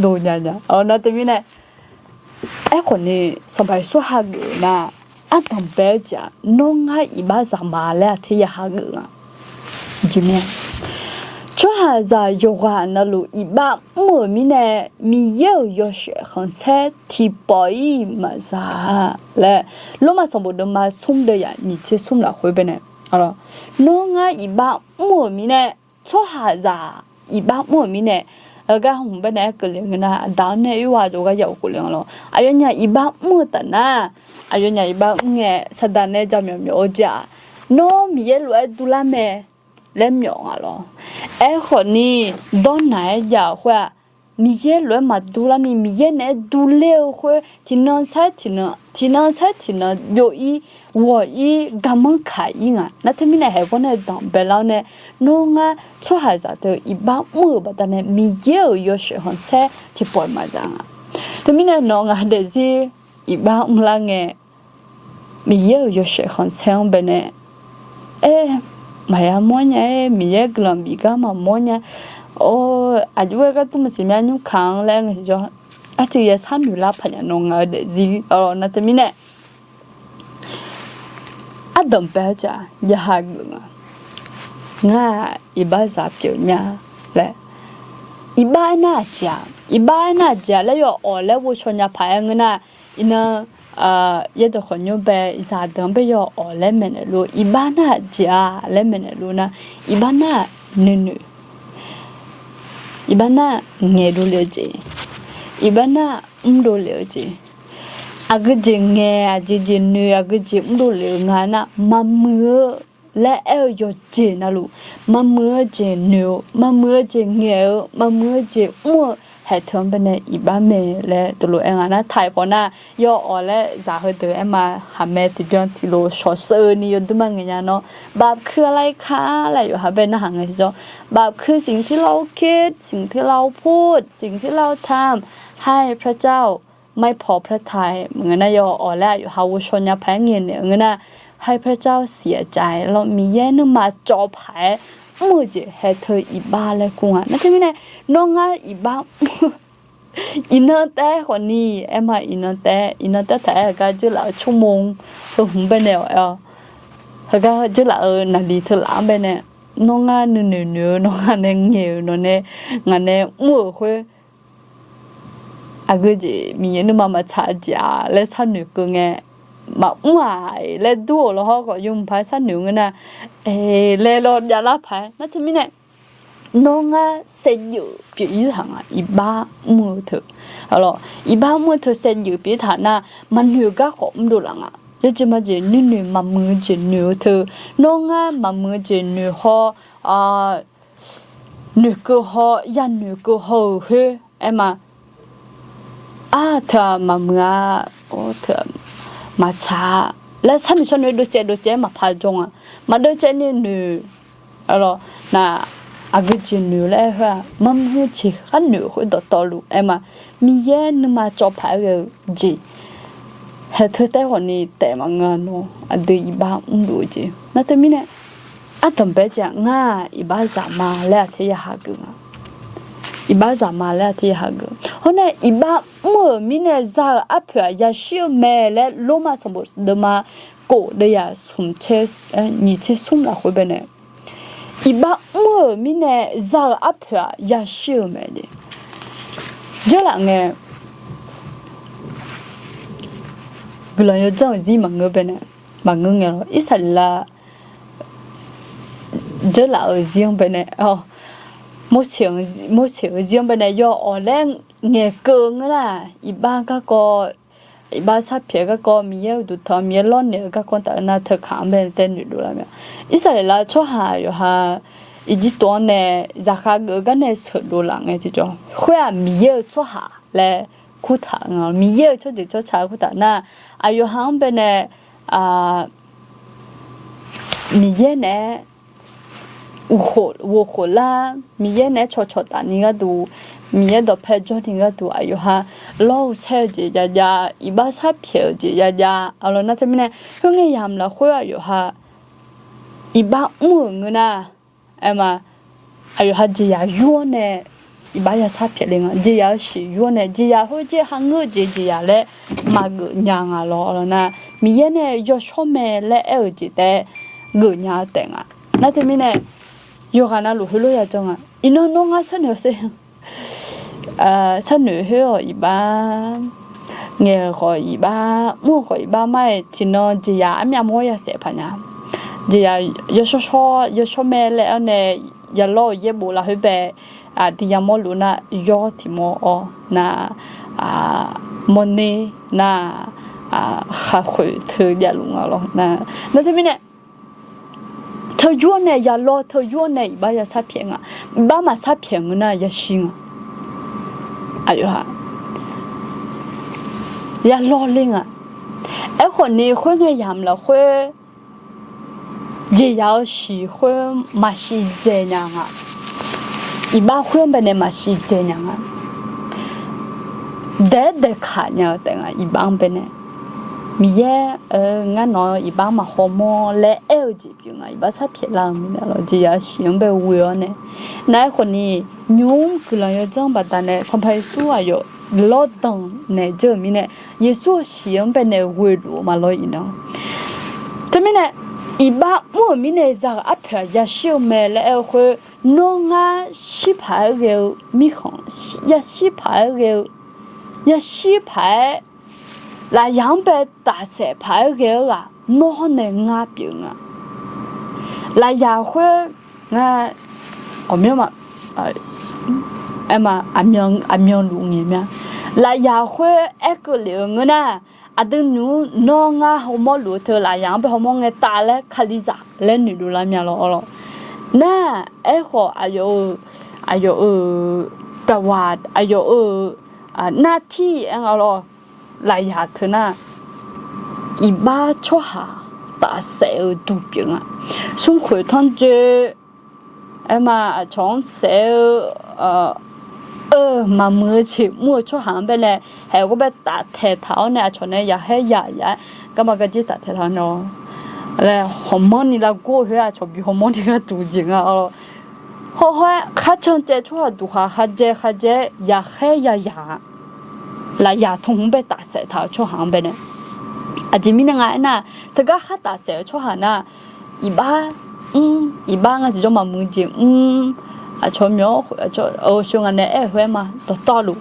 dov nya nya. Nar teumirnae, aerkhawf ni Sanqpaq Yeqsur hageuf-eu nar, ardanqbae-eu jeq-aq, nawr ngar iqbaxzaq ma laer aqter ya hageuf nga. Jeq mir-a, tsawr Tsawrhaqzaq yawqghaq navluf iqbax mr-euq mirnae, Miqyaer-euq yawshaef khanqsaer tiqpawf-ir maqza laer, Lormav sanqbof deuvma smr deuvyaq nyiq tser smr lafkhoer baenae, nawr ngar iqbax mr-euq mirnae, tsawrhaqzaq iqbax mr-euq mirnae, heugar hmq baenae aer keuvle ngeur nar, aqda-anr nae oerwa dov gar ya-euq khofle nga lawr. Aqyawfnyaf iqbax mr-eu taf nar, aqyawfnyaf iqbax mr ngae, saqdaq nae jaqmyawf myawf-eu jeq-aq, nawr Miqyaer lof-aer durlar mae laer myawf nga lawr. Aerkhawf ni, dawrnaq-aer jav-euq khoer-aq, Miqyaer lof-aer maqdurlar ni, Miqyaer naeq-aer durler-eu khoer, tiqnan saer tiqnan, tiqnan saer tiqnan jov-ir, ghawq-ir, garmanr kaq-ir nga. Nar teumirnae, haeqgawr nae danqbae lar-awr nae, nawr ngar tsawrhaqzaq teu iqbax mr-euq baqdanae, Miqyaer-euq yawshaef khanqsaer tiqpawf maqza nga. Teumirnae nawq ngaq daefzir iqbax mrlar ngae, Miqyaer-euq yawshaef khanqsaer-anr baenae, aer, maqya mawrnya-aer, Miqyaer guiqlanq bif gar maqmawrnya, or, aqjox-aer gar dur maqsiq mya nymrkaq-anr laer ngae tiqjawr, arciv ya sharnoeq lar paq nya nawq ngaq-eu daefzir-awr nar teumirnae, ardanq bae-aer ja, ya hageuf nga. Ngar-aq iqbaxzaq pyeuf nya laer, iqbax aernar aqjeq-a, iqbax aernar aqjeq-a laer yawawq laer ghovshaw nya paq-aer ngeur nar, iqnan, yaerdawq khawqnymr bae zaqdeuq-anr bae yawawq laer maeqnaeq luf, iqbax nar aqjeq-a laer maeqnaeq luf nar, iqbax nar-aq nuinoeq, iqbax nar-aq ngaeqdov lef-eu jeq, iqbax nar-aq mrdov lef-eu jeq, aqgeujeq ngaeq, aqjeq jeq noeq, aqgeujeq mrdov lef-eu nga nar, maqmuiq-eu laer aer-eu yawqjeq navluf, maqmuiq-eu jeq noeq-eu, maqmuiq-eu jeq ngaeq-eu, maqmuiq-eu jeq mr-eu, haeq teu-anr baenae iqbax mae laer dovlof aer nga nar, taq-iq pawf nar, yawawq laer zaq heudeuq aer ma, haqmae tiqbyan tiqlof shawqsheuv ni yawdur ma ngaeq nya nawr, บาปคืออะไรคะ laer yawqha bae narhaq ngae tiqjawr, บาปคือสิ่งที่เราคิด สิ่งที่เราพูด สิ่งที่เราทำ ให้พระเจ้าไม่พอพระทัย maqngeur nar yawawq laer aqyawf ha ghovshaw nya paq-aer ngaeqnaeq-eu ngeur nar, ให้พระเจ้าเสียใจ lawr, Miqyaer nuima cawv paq-aer mr-eu jeq haeq teu iqbax laer kur nga. Nar teumirnae, nawr ngar iqbax mr-eu, iqnan taef-aer khawfni, aer ma, iqnan taef-aer, iqnan taef-aer taq-aer heugar dzeurlaf-eu tsawrmawr heu hmq baenae-awq aer-awr, heugar dzeurlaf-eu naqli teu laf-anr baenae, nawr ngar nuinoeq noeq-eu, nawr ngar nae ngaeq-euq, nawq nae, ngaq nae mr-euq khoer, aqgeujeq Miqyaer nuima maqtsaq-eu jeq-a laer sharnoeq keuv ngae, maqmr-aq laer dur-euq lawhawr khawf yawmuiq paq-aer sharnoeq ngeur nar, e, laer lawr javlar paq-aer nar teumirnae, nawr ngar saevdzeuf pyeuf-ir taq nga, iqbax mr-eu teu. Alawq, iqbax mr-eu teu saevdzeuf pyeuf-ir taq nar, maqnoeq-eu gar khawf mrdov laf nga. Yawjeq majeq nuinoeq maqmuiq-eu jeq noeq-eu teu, nawr ngar maqmuiq-eu jeq noeq haw, noeqkeuv haw, yanoeq keuv haw-euq khoer aer ma. Ar, teu-aq maqmuiq-a, teu-aq maqtsaq-a laer sharnoeq sharnoeq-aer dovcaev dovcaev-aer maqpar jawr nga. Maqdov caev ni noeq, alawq, nar, aqgeujeq noeq laer aer khoer-aq, maqmuiq-eu jeq khar noeq-eu khoer dawqtawvluf aer ma. Miqyaer nuima cawv paq-aer ghae-eu jeq, haeq teu taef khawfni taef maqngeur-a nawr, aqdui iqbax mrluf-eu jeq nar teumirnae, ardanqbae-aer jeq-aq, ngar-aq iqbaxzaq ma laer aqter ya hageuf nga. Iqbaxzaq ma laer aqter ya hageuf. Hawr nae iqbax mr-euq mirnae za-euq arpoeq-aq yashir-eu mae laer Lormav sanqbof deuvma kof deuvyaq smq tser, nyiq tser smr lafkhoer baenae, iqbax mr-euq mirnae za-euq arpoeq-aq yashir-eu mae jeq. Dzeurlaf ngae, guiqlanq yawdzanr-euq zir maqngeur baenae, maqngeur ngae lawr, Irsaqleqlav dzeurlaf-euq zir-anr baenae, Morseq-euq zir-anr baenae yawawq laer ngaeqkeuv-eu ngeur nar, iqbax garkawv, iqbax sharpyaeq-eu garkawv, Miqyaer uqduq tanq, Miqyaer lawrnaeq-eu garkawv taf-eu nar teu kaq-anr baenae tae noeqdov laf mae. Irsaqleqlav tsawrhaq yawqha Irjirtuv-anr nae zaqkhav geuf-eu gar nae sheuqdov laf ngae tiqjawr, khoer-aq Miqyaer-euq tsawrhaq laer kurtaq nga. Miqyaer-euq tsawrjeuq tsawrca kurtaq nar, aqyawqha-anr baenae Miqyaer naeq-aer ghof khof lar, Miqyaer naeq-aer cawqcawq taf ni gharduq, Miqyaer dawqpae jawr ni gharduq aqyawqha lawr-eu saer-eu jeq jav jav, iqbax sharpyaeq-eu jeq jav jav, aqlawq nar teumirnae, khoerngae yamq lafkhoer aqyawqha iqbax mr-euq ngeur nar, aer ma, aqyawqha jeqzaq yur-awr nae iqbax ya sharpyaeq le nga. Jeqzaq-eu shiq yur-awr nae, jeqzaq khoerjer hangeur-eu jeq jeqzaq laer maqgeuf nya nga lawr. Nar, Miqyaer nae yawshawr mae laer aer-euq jeq taef geuf nya-eu taef nga. Nar teumirnae, yawqghaq navluf heulof ya janr nga. Iqnan nawr ngar sharnoeq sher, sharnoeq khoer-awq iqbax, ngaeq-euq khawf iqbax, mr-eu khawf iqbax mar-aer tiqnan jeqzaq armyav mawr ya saef paq nya. Jeqzaq yawshawr shawr, yawshawr mae laer-awr nae, yalawr-euq yaerbof lafkhoer bae, aqdui yamawr luf nar yawr tiq mawr awr nar, mawrner nar, khaqkhoeq teu javluf nga lawr nar. Nar teumirnae, teu yur-awr nae yalawr, teu yur-awr nae iqbax ya sharpyaeq nga. Iqbax maqsharpyaeq ngeur nar yashir nga. Aqyawf-aq, yalawr ler nga. Aerkhawf ni khoerngae yamq lafkhoer jeqzaq-eu shiq khoer maqsiq dzaeq nya nga. Iqbax khoer-anr baenae maqsiq dzaeq nya nga. Daeq-aer daeqkaq nya-eu taef nga iqbax-anr baenae. Miqyaer, ngar nawq-eu iqbax maqhaw mawr laer aer-eu jeq pyeuf nga. Iqbax sharpyaeq lar-eu mirnae lawr, jeqzaq-eu shiq-anr bae ghoe-awr nae. Nar aerkhawf ni, nymq-mr guiqlanq yawdzanr baqdanae Sanqpaq Yeqsur aqyawf lawrdanq naeq dzeur-euq mirnae, Yeqsur-euq shiq-anr baenae ghoe luf-eu ma lawr iqnan. Teumirnae, iqbax mr-euq mirnae zaq-euq arpoeq-aq yashir-eu mae laer aer-eu khoer, nawr ngar shir paq-aer ghae-eu mirkhanq, yashir paq-aer ghae-eu, yashir paq-aer lafyaq-anr bae tafsaef paq-aer ghae-eu ghaq nawr hawr nae ngar pyeuf nga. Lafyaq khoer ngar, aqmyanluf ngaeq mya. Lafyaq khoer aerkeuv lef-eu ngeur nar, aqdui nymq-mr nawr ngar hawmawr luf-eu teu lafyaq-anr bae hawmawr ngae taf laer kalizaq laer noeqdov lar mya lawr. Nar aerkhawf aqyawf-euq, aqyawf-euq dawaq, aqyawf-euq nartir aer nga lawr. Lafyaq teu nar, iqbax tsawrhaq tafsaef-eu duq pyeuf nga. Smrkhoeq tanrjoe aerma aqcawq-anr saef-eu, eu, maqmuiq-eu jeq mr-eu tsawrhaq-anr baenae, haeq ghawr bae taftaeq taq-awr nae aqcawq nae yaqkhaer yaq yaq-aer garma garjer taftaeq taq-awr nae, laer hawmanrni largor-eu khoer aqcawq bi hawmanrni gharduq jeq nga lawr. Hawhaw-aer kharcan caev tsawrhaq duq khaq khajae khajae-aer yaqkhaer yayaq-a. Lafyaq tmq hmq bae tafsaef taq-eu tsawrhaq-anr baenae. Aqjeq mirnae nga aernar, teugar khar tafsaef-eu tsawrhaq nar, iqbax mr, iqbax ngar tiqjawr maqmuiq jeq mr, aqcawq myawq, aqcawq-eu sheu nga nae aer-eu khoer-aer ma dawqtawvluf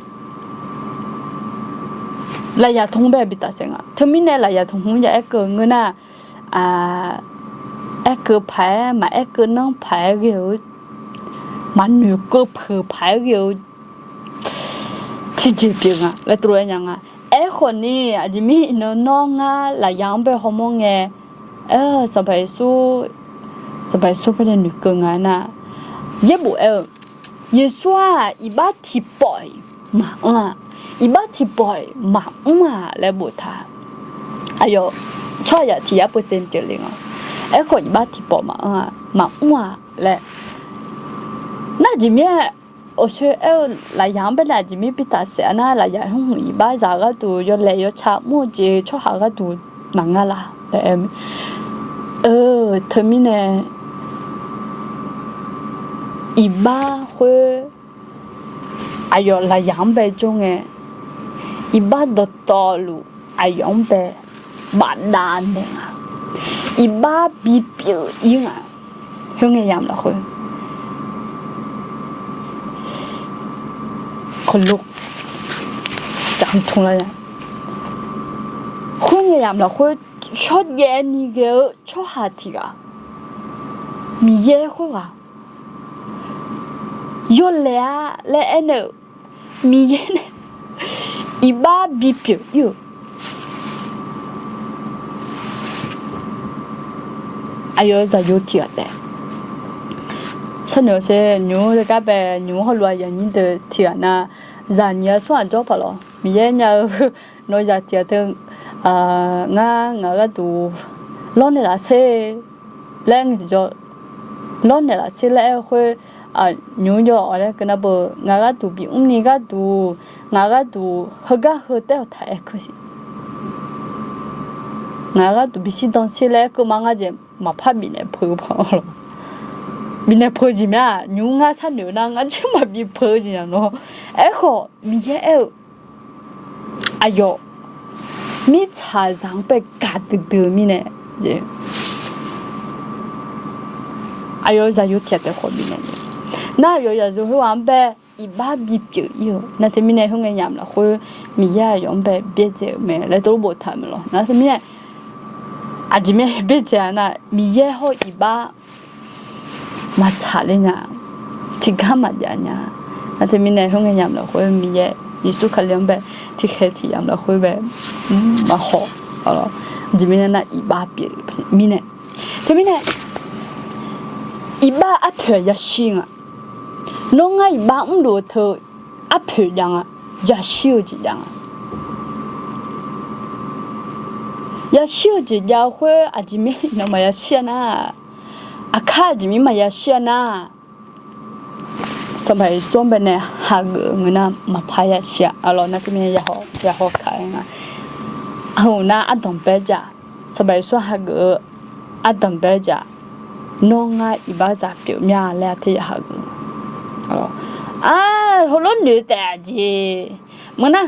lafyaq tmq hmq bae bi tafsaef nga. Teumirnae lafyaq tmq hmq ya aerkeuv ngeur nar, aerkeuv paq-aer maqaer keuv nanr paq-aer ghae-eu, maqnoeq keuv peuq paq-aer ghae-eu tiqjeq pyeuf nga laer tov-aer nya nga. Aerkhawf ni aqjeq mir iqnan nawr ngar lafyaq-anr bae hawmawr ngae, aer, Sanqpaq Yeqsur, Sanqpaq Yeqsur baenae noeqkeuv nga aernar, yaerbof aer-eu, Yeqsur-aq iqbax tiqpawf-iq maqanr-a, iqbax tiqpawf-iq maqmr-a laer boftaq. Aqyawf tsawrhaqzaq tiq yar percent pyeufle nga. Aerkhawf iqbax tiqpawf maqanr-a, maqmr-a laer. Nar aqjeq mir-aer, awqshoe aer-eu lafyaq-anr baenae aqjeq mir bi tafsaef-a nar, lafyaq hmq hmq iqbax zaq gharduq yawlaeq yawca mr-eu jeq tsawrhaq gharduq maqngar la laer aer-eu. Teumirnae iqbax khoer aqyawf lafyaq-anr bae jawr ngae, iqbax dawqtawvluf aqyawf-anr bae bafdav naeq nga. Iqbax bipyeuf-ir nga. Khoerngae yamq lafkhoer, khoerngae yamq lafkhoer shawrjaev ni ghae-eu tsawrhaq tiq ghaq, Miqyaer khoerghaq yawlaeq-a laer aernaeq-euq Miqyaer nae iqbax bipyeuf-ir-euq aqyawf zaqyo tiq ghaq taef. Sharnoeq-awr sher, nymq-mr gar bae nymq-mr hawluf-aq yaqnyir deuq tiq ghaq nar, zaqnyiq aqsur aqjawr paq lawq. Miqyaer nya-eu nawq-eu zaq tiq ghaq teu, ngar ngaq gharduq lawrnaeq laf sher laer ngae tiqjawr, lawrnaeq laf sher laer aer-eu khoer, nymq-mr yawawq laer keuv nar beu, ngaq gharduq bimr ni gharduq, ngaq gharduq heugar heu taer-awq taq aer keuv siq. Ngaq gharduq bishir dan sher laer aer keuv ma ngar jeq maqpar bifnaeq peuq-eu paq-awr lawq. Bifnaeq peuq-eu jeq myav-aq, nymq-mr ngar sharnoeq-eu nar ngar jeq maqbi peuq-eu jeq nya nawr. Aerkhawf Miqyaer aer-eu, aqyawf mirtsaqzaq-anr bae gaqdui dui-eu mirnae, Aqyawf-euq zaqyo tiq ghaq taef khawf bifnaeq nya. Nar aqyawf zaqyo khoerghaq-anr bae iqbax bipyeuf ir-eu nar teumirnae khoerngae yamq lafkhoer Miqyaer aqyawf-anr bae byaerdzae-euq mae laer teulof boftaq-euq mae lawr. Nar teumirnae aqjeq mirnae byaerdzae-a nar Miqyaer hawr-eu iqbax maqtsaq ler nya, tiqgar maqjav nya. Nar teumirnae khoerngae yamq lafkhoer Miqyaer Yeqsur Kali-anr bae tiqkhaeq tiq yamq lafkhoer bae maqhaw. Aqjeq mirnae nar iqbax pyeuf mirnae. Teumirnae iqbax arpoeq yashir nga. Nawr ngar iqbax mrluf-eu teu arpoeq jav nga, yashir-eu jeq jav nga. Yashir-eu jeq jav-eu khoer aqjeq mir nawmaf yashir-a nar, aqkar aqjeq mir maqyashir-a nar, Sanqpaq Yeqsur-anr bae nae hageuf-eu ngeur nar maqpar yashir-a. Aqlawq nar teumirnae yahaw kaq-aer nga. Heu nar ardanq bae jaq, Sanqpaq Yeqsur hageuf-eu ardanq bae jaq, nawr ngar iqbaxzaq pyeuf mya laer arter ya hageuf. Ar, heulof noeq taef-a jeq maqngeur nar,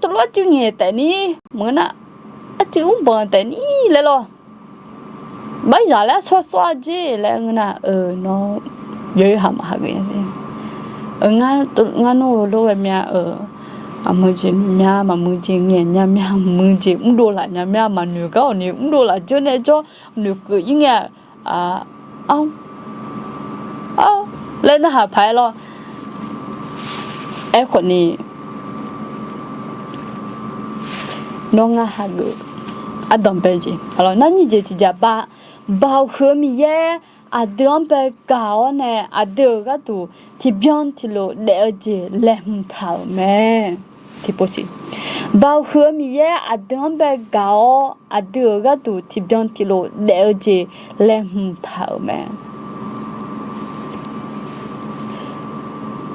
teulof arcuiv ngaeq taef ni maqngeur nar, arcuiv mrbanq taef ni laer lawr. Barzaq laer arsawr sawr-a jeq laer ngeur nar, nawr yawqha maqhageuf nya. Ngar nawr-eu lof-aer mya-eu, aqmuiq jeq noeq mya, maqmuiq jeq ngaeq nya mya, muiq jeq mrdov laf nya mya, maqnoeq gar awq ni mrdov laf jawr nae jawr noeqkeuv ir ngae, ar, laer narhaq paq-aer lawr. Aerkhawf ni, nawr ngar hageuf ardanq bae jeq, aqlawq nar nyiq jeq tiqjeq ba, Baoq huiq-eu Miqyaer aqdui-anr bae gaq-awr nae aqdui-euq gharduq tiqbyan tiqlof daef-eu jeq laeqhmq taq-euq mae. Tiqpov siq, Baoq huiq-eu Miqyaer aqdui-anr bae gaq-awr aqdui-euq gharduq tiqbyan tiqlof daef-eu jeq laeqhmq taq-euq mae.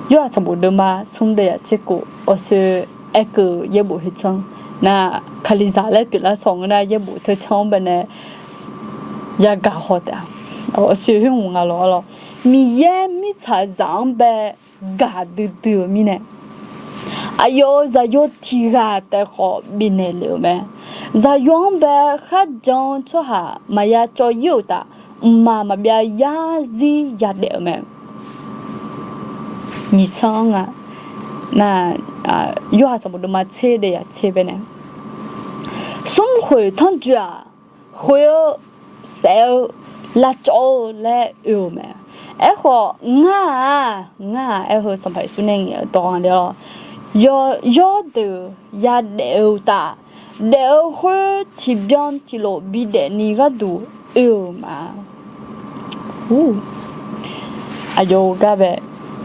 Yorhaq sanqbof deuvma smr deuvyaq tser kof awqsoer aerkeuv yaerbof khoertsanr nar, Kalizaq laer pyeuflar sawq ngeur nar yaerbof teu tsanr-anr bae nae yagaq haw taef-a. Awqsoer khoer hmq nga lawr lawr, Miqyaer mirtsaqzaq-anr bae gaqdui dui-eu mirnae, aqyawf-euq zaqyo tiq ghaq taef khawf bifnaeq lef-euq mae. Zaqyo-anr bae kharjan-eu tsawrhaq maqya cawv ir-euq taf, mqmaq maqbyav yarzir yadaef-eu mae. Nyiq tsanr-anr nga, nar, Yorhaq sanqbof deuvma tser deuvyaq tser bae nae, smrkhoeq tanrjoe-aq, khoer-eu saef-eu lavcawv-eu laer oe-euq mae. Aerkhawf ngar-aq, ngar-aq, aer heu Sanqpaq Yeqsur nae ngaeq-eu dawq-anr le-awr, yawr deuq yadaef-eu taf, daef-eu khoer tiqbyan tiqlof bidaef ni gharduq oe-euq ma. Aqyawf-eu gar bae,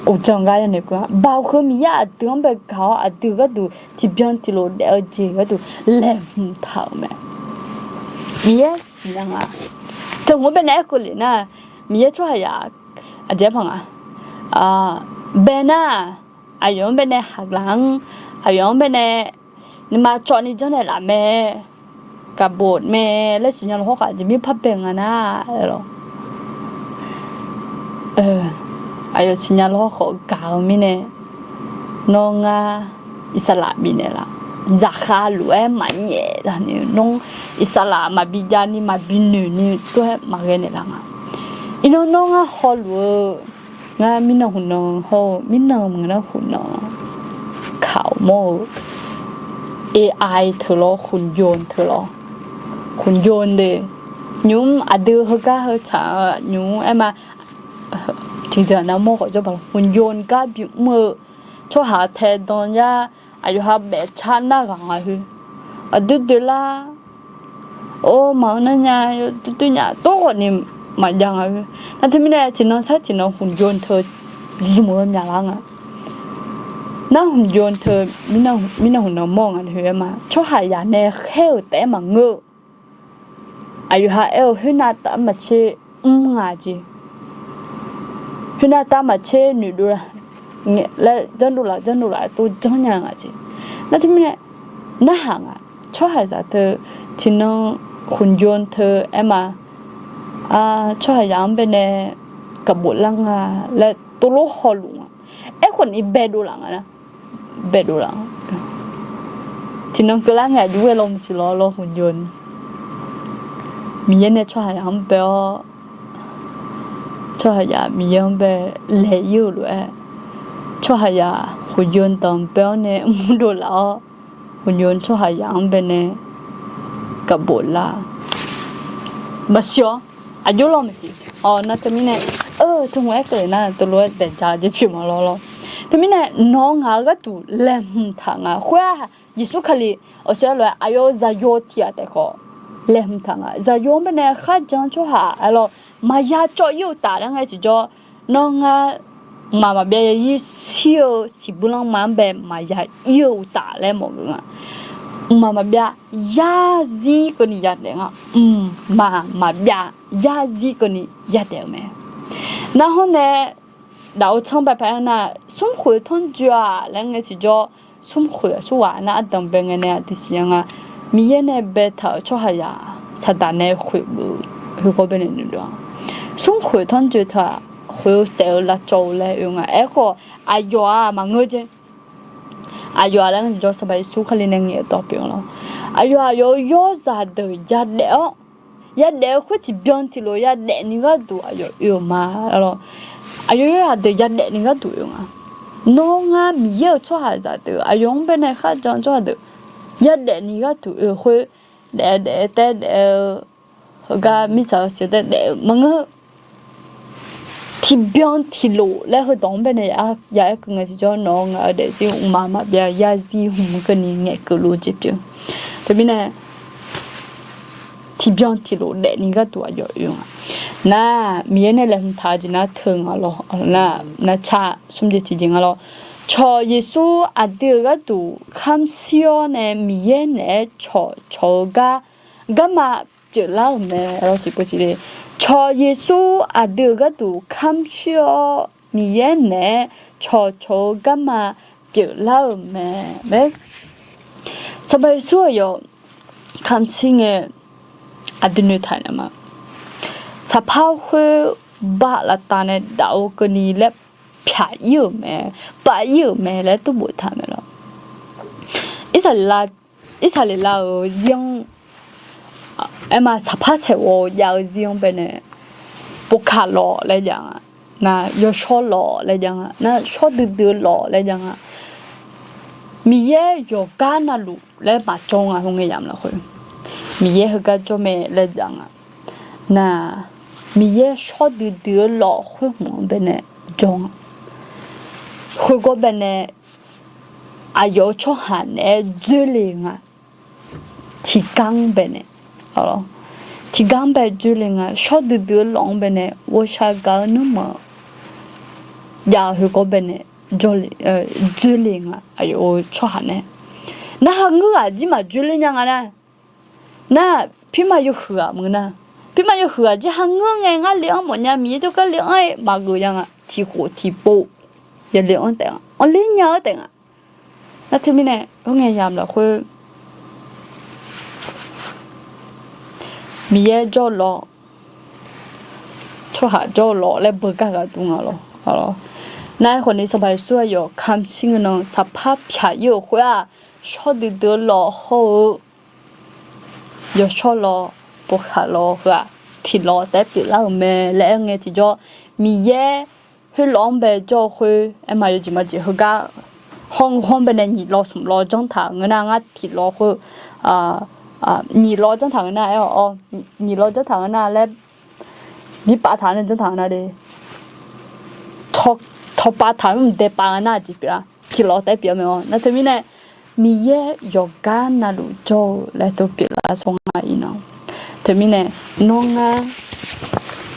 uqdzan gar yanoeq keuv-a, Baoq huiq-eu Miqyaer aqdui-anr bae gaq-awr aqdui gharduq tiqbyan tiqlof daef-eu jeq gharduq laeqhmq taq-euq mae. Miqyaer siqnya nga. Teu hmq-anr bae nae aerkeuv lef nar, Miqyaer tsawrhaqzaq aqjeq-aer paq nga, bae nar, aqyawf-anr bae nae haqlaf-anr, aqyawf-anr bae nae nuima cawv ni janrnaeq laf mae, gaqbof mae laer siqnya luf hawrkhawf aqjeq mirpar bae nga nar, aqyawf siqnya luf hawrkhawf gaq-eu mirnae, nawr ngar Irsaqlaq bifnaeq laf, zaqkhav lof-aer maqnyaef zaq ni nawr Irsaqlaq maqbi jav ni maqbi noeq ni tov-aer maqghae naeqlaf nga. Iqnan nawr ngar hawluf-eu, ngar mirnan huqnan hawr-eu mirnan maqngeur nar huqnan kaq-awr mawr-eu, AI teu lawr, khmqjov teu lawr, khmqjov de, nymq-mr aqdui heugar heutsaq-eu nymq-mr aer ma, tiqdeuq-aq navmawr khawf jawr baq lawr, khmqjov gar bimr-eu tsawrhaq taedan yar, aqyawf ha baef car nar ghaq nga khoer, aqdui doeqlar, or maqngeur nar nya, yawdui dui nya tov khawf ni maqjav nga khoer. Nar teumirnae tiqnan sar tiqnan khmqjov teu zmq-eu myaqlar nga. Nar khmqjov teu mirnan huqnan mawr nga khoer aer ma, tsawrhaqzaq nae khaer-euq taef-aer maqngeur-eu, aqyawf ha aer-eu khoernav taf maqtser mr nga jeq. Khoernav taf maqtser noeqdov la, laer janrdov laf janrdov laf tov janrnya nga jeq. Nar teumirnae narhaq nga, tsawrhaqzaq teu tiqnan khmqjov teu aer ma, tsawrhaqzaq-anr bae nae gaqbof lar nga laer tov lof hawluf nga. Aerkhawf ni baedov laf nga nar, baedov laf. Tiqnan keuvlar ngae aqjox ghae law maqsiq lawr lawr khmqjov ni, Miqyaer nae tsawrhaqzaq-anr bae-awr tsawrhaqzaq Miqyaer-anr bae laeq-ir-euq lof-aer, tsawrhaqzaq khofyo danqbae-awr nae mrdov laf-awr, khofyo tsawrhaqzaq-anr bae nae gaqbof lar. Maqsiq-awr, aqjox lawr maqsiq. Awq, nar teumirnae, eu, teuhmq-aer keuvle nar teulof-aer daeq ja jeq pyeuf ma lawr lawr. Teumirnae nawq-eu ngaq-eu gharduq laeqhmq taq nga. Khoer-aq, Yeqsur Kali awqsaer lof-aer aqyawf-euq zaqyo tiq ghaq taef khawf laeqhmq taq nga. Zaqyo-anr bae nae kharjan tsawrhaq aer lawr, maqya cawv-ir-eu uqtaf laer ngae tiqjawr, nawr ngar mqmaq maqbyav yazir shir-eu siqbuir lanrma-anr bae maqya ir-eu uqtaf laer mawf-eu nga. Mqmaq maqbyav yarzir keuvni yadaef nga. Mqmaq maqbyav yarzir keuvni yadaef-eu mae. Narhawr nae daqo tsanr bae paq-aer nar, smrkhoeq tanrjoe-a laer ngae tiqjawr, smrkhoeq aqsurghaq nar ardanq bae ngae nae aqdui siqnya nga. Miqyaer nae baetaq-euq tsawrhaqzaq saqdaq nae khoeq geuf-eu khoergawr bae nae noeqdov-a. Smrkhoeq tanrjoe teu-aq, khoeq-eu saef-eu lavcawv-eu laer oe nga. Aerkhawf, aqyawf-aq maqngeur jeq. Aqyawf-aq laer ngae tiqjawr Sanqpaq Yeqsur Kali nae ngaeq-eu dawq pyeuf-a lawr. Aqyawf, aqyawf-euq yawrzaq deuq yadaef-awr, yadaef-eu khoer tiqbyan tiqlof yadaef ni gharduq aqyawf oe-euq ma lawr. Aqyawf yawrzaq deuq yadaef ni gharduq oe-eu nga. Nawr ngar Miqyaer-euq tsawrhaqzaq deuq, aqyawf-anr bae nae kharjan tsawrhaq deuq yadaef ni gharduq oe-eu khoer, daef-eu daef-eu taef daef-eu, heugar mirtsaq-eu siq-eu taef daef-eu maqngeur. Tiqbyan tiqlof laer heudawq-anr bae nae ya-aer keuv ngae tiqjawr nawq-eu ngaq-eu daefzir mqmaq maqbyav yarzir hmq keuvni ngaeqkeuv lof-eu jeq pyeuf. Teumirnae tiqbyan tiqlof daefni gharduq aqyawf oe nga. Nar, Miqyaer nae laeqhmq taq-eu jeq nar teu nga lawr. Nar, nar tsaq smr jeq tiqjeq nga lawr. Cawq Yeqsur aqdui-euq gharduq kamq shir-awr nae Miqyaer naeq-aer cawqcawq-eu gar garma pyeuflar-euq mae. Cawq Yeqsur aqdui-euq gharduq kamq shir-awr Miqyaer naeq-aer cawqcawq-eu garma pyeuflar-euq mae. Sanqpaq Yeqsur aqyawf kamq shir ngae aqdui noeqtaq nya ma. Saqpar khoer baq laftav nae daf-eu keuvni laer pyaq-ir-euq mae, pav-ir-euq mae laer tov boftaq mae lawr. Irsaqleqlav, Irsaqleqlav-euq zir-anr, aerma saqpar saeqghawv-eu jav-eu zir-anr bae nae, povkaq lawq laer jav nga, nar yawshawr lawq laer jav nga, nar shawr duidui-eu lawq laer jav nga. Miqyaer yawqgar navluf laer maqjawr nga, hawr ngae yamq lafkhoer. Miqyaer heugar jawr mae laer jav nga. Nar, Miqyaer shawr duidui-eu lawq khoer hmq-anr bae nae jawr nga. Khoergawr bae nae aqyawf-euq tsawrhaq naeq-aer dzoerle nga. Tiqgar-anr bae nae, tiqgar-anr bae dzoerle nga. Shawr duidui-eu lawq-anr bae nae ghawqshaq gaq-eu nuirmanq jav-eu khoergawr bae nae dzoerle nga. Aqyawf-euq tsawrhaq nae, nar, ha ngeur ghaq jir maq dzoerler nya nga nar. Nar, pirma yawhuiq ghaq maqngeur nar, pirma yawhuiq ghaq jir ha ngeur ngae ngar le-anr mawfnya, Miqyaer jawrgar le-anr-aer maqgeuf nya nga. Tiqkhof tiqpov ya le-anr taef nga, anrler nya-eu taef nga. Nar teumirnae hawr ngae yamq lafkhoer Miqyaer jawr-eu lawq, tsawrhaq jawr-eu lawq laer beugar ghaq dur nga lawr. Nar aerkhawf ni Sanqpaq Yeqsur aqyawf kamq shir ngae nan saqpar pyaq-ir-euq khoer-aq, shawr duidui-eu lawq hawr-eu yawshawr lawq, povkaq lawq heu-aq, tiq lawq taef-aer pyeuflar-euq mae laer aer ngae tiqjawr, Miqyaer khoerlof-anr bae jawr-eu khoer aerma yawjeq majeq heugar hawr-eu hawr-anr bae nae nyiq lawq smq lawq janr taq ngeur nar, ngar tiq lawq khoer, nyiq lawq janr taq ngeur nar aer-awq, nyiq lawq janr taq ngeur nar laer, mirpav taq-anr nae janr taq ngeur nar le, tawqpav taq-anr mqdae pav ngeur nar jeq pyeuf-a, tiq lawq taef-aer pyeuf-eu mae-awr. Nar teumirnae Miqyaer yawqgar navluf jawr-eu laer tov pyeuflar sawr nga iqnan. Teumirnae nawr ngar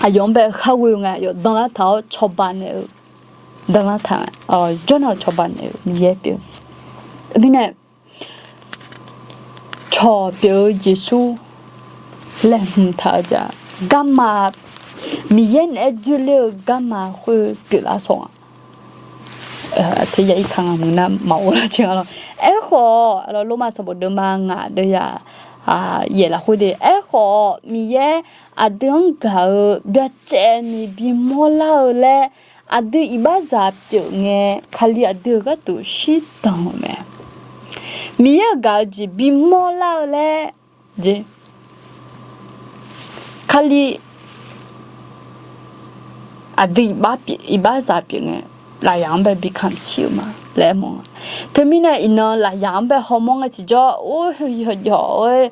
aqyawf-anr bae khar ghoe-eu ngae, aqyawf danlar taq-awr cawba naeq-eu, danlar taq, jawrnan-eu cawba naeq-eu Miqyaer pyeuf-eu. Teumirnae cawq pyeuf-eu Yeqsur laeqhmq taq-eu jeq-aq, garma, Miqyaer naeq-aer dzoerler-eu garma khoer pyeuflar sawr nga. Teya irkaq nga meuq nar maqghov lar jeq nga lawr. Aerkhawf, Lormav sanqbof deuvma ngaq deuvyaq yaeq lafkhoer de. Aerkhawf, Miqyaer aqdui-anr gaq-eu byacaevni bimawr lar-eu laer, aqdui iqbaxzaq pyeuf ngae, Kali aqdui-euq gharduq shirdan-euq mae. Miqyaer-euq gaq-eu jeq bimawr lar-eu laer jeq, Kali aqdui iqbax zaq pyeuf ngae, lafyaq-anr bae bi kamq shir-euq ma laer aermawf nga. Teumirnae iqnan lafyaq-anr bae hawmawr ngae tiqjawr, or, heu yawjawf-aer,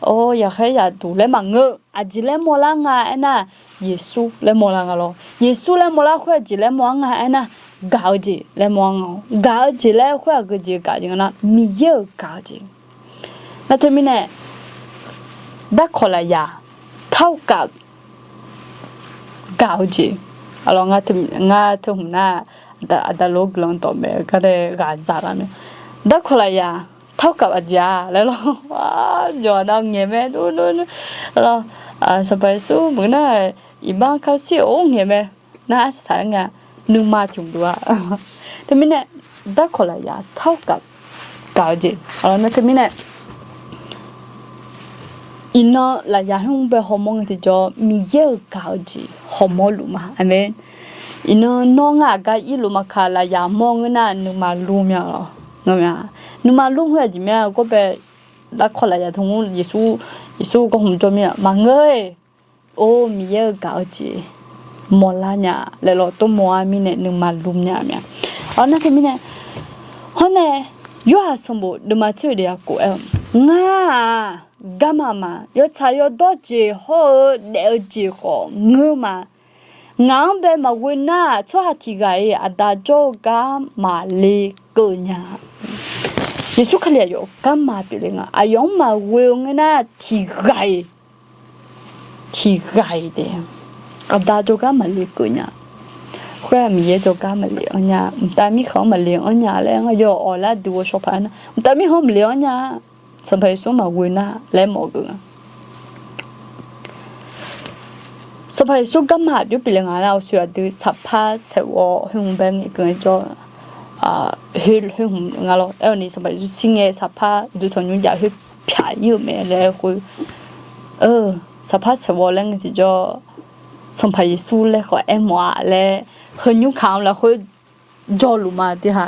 or, yaqkhaer yaqduq laer maqngeur-eu, aqjeq laer mawrlar nga aernar, Yeqsur laer mawrlar nga lawr. Yeqsur laer mawrlar khoer aqjeq laer mawrlar nga aernar, gaq-eu jeq laer mawrlar nga-awr, gaq-eu jeq laer khoer aqgeu jeq gaq jeq nga nar, Miqyaer-euq gaq-eu jeq. Nar teumirnae, darkawq lafyaq, เท่ากับ gaq-eu jeq. Aqlawr ngar teu hmq nar, aqda lor guiqlanq dawqmaeq-eu gar nae ghaq zaq lar mae. Darkawq lafyaq, เท่ากับ aqjeq-a laer lawr. Yawqha nav ngaeq mae, lawr, Sanqpaq Yeqsur meuq nar, iqbax-anr kar shir-euq or ngaeq mae. Nar arsaq saq-aer ngae, nuima tiq hmq dov-a. Teumirnae, darkawq lafyaq เท่ากับ gaq-eu jeq. Nar teumirnae, iqnan lafyaq khoer-anr bae hawmawr ngae tiqjawr, Miqyaer-euq gaq-eu jeq hawmawr luf ma. Aqmeq. Iqnan nawr ngar aqgar irluf maqkaq lafyaq mawr ngeur nar, nuima lur mya lawr. Nuima lur khoer aqjeq mya gawr bae, darkawq lafyaq tmr Yeqsur, Yeqsur gawr hmq jawr mir-aq maqngeur-e. Or, Miqyaer-euq gaq-eu jeq mawrlar nya laer lawr, tov mawr-a mirnae nuima lur mya mya. Nar teumirnae, hawr nae, Yorhaq sanqbof deuvma tser-oeq deuvya kof aer-eu, Ngar-aq, garma ma. Yawtsaq yawdawr jeq hawr-eu daef-eu jeq khawf ngeur ma. Ngaq-anr bae maqghoe nar-aq, tsawrhaq tiq ghaq-iq Aqda jawr-eu gar maqle keuv nya. Yeqsur Kali aqyawf garma pyeufle nga. Aqyawf-anr maqghoe-eu ngeur nar, tiq ghaq-iq tiq ghaq-iq taef, Aqda jawrgar maqle keuv nya. Khoer-aq Miqyaer jawrgar maqle anr nya, mqtav mirkhanq-anr maqle anr nya laer ngar yawawq laer aqdui ghovshaw paq-aer nar, mqtav mirkhanq-anr maqle anr nya. Sanqpaq Yeqsur maqghoe nar laer mawf-eu nga. Sanqpaq Yeqsur garma aqjox pyeufle nga nar, awqshoeq aqdui saqpar saeqghawv khoer hmq bae ngaeqkeuv ngaejawr, khoer hmq nga lawr. Aer-awq ni Sanqpaq Yeqsur shir ngae saqpar uqduq tanqnymr jaf khoer pyaq ir-euq mae laer khoer. Saqpar saeqghawv laer ngae tiqjawr, Sanqpaq Yeqsur laer khawf aermawf-a laer, heu nymrkaq-anr lafkhoer jawrluf ma tiq ha.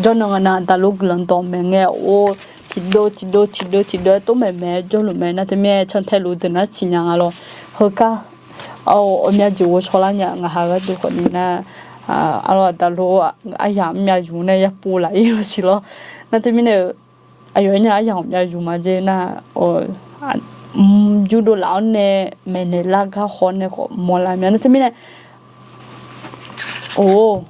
Jawrnan nga nar, daqlor guiqlanq dawqmaeq ngae-or, tiqdov tiqdov tiqdov tiqdov-aer tov maeqmaeq-aer jawrluf mae. Nar teumirnae cantae luf deuq nar siqnya nga lawr. Heugar, aqmyav jeq ghovshaw lar nya ngaq ha gharduq khawfni nar, aqlawr daqlor aryamq myav yuf nae yapov laf ir-eu siq lawr. Nar teumirnae-eu, aqyawf aernya aryamq myav yuf ma jeq nar, mqmr yurdov laf-awr nae maeqnaeq lar gar haw nae khawf mawrlar mya. Nar teumirnae, or,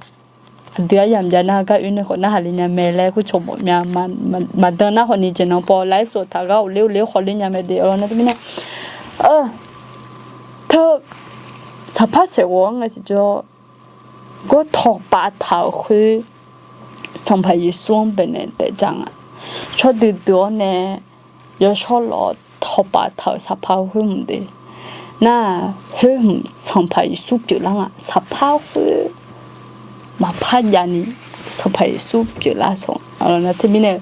aqdui aryamq jav nar gar oe nae khawf narhaq le nya mae laer kurcawq mawf mya. Maqdan nar khawfni jeq nan paw laer sof taq gar uqler uqler khawf ler nya mae de. Nar teumirnae, teu, saqpar saeqghawv-anr ngae tiqjawr, gawr tawqpav taq-euq khoer, Sanqpaq Yeqsur-anr baenae daefdzaq nga. Tsawrdui dui-awr nae yawshawr lawq-awr tawqpav taq-euq saqpar khoer hmq de. Nar, khoer hmq Sanqpaq Yeqsur pyeuflar nga. Saqpar khoer maqpar javni Sanqpaq Yeqsur pyeuflar saq. Nar teumirnae,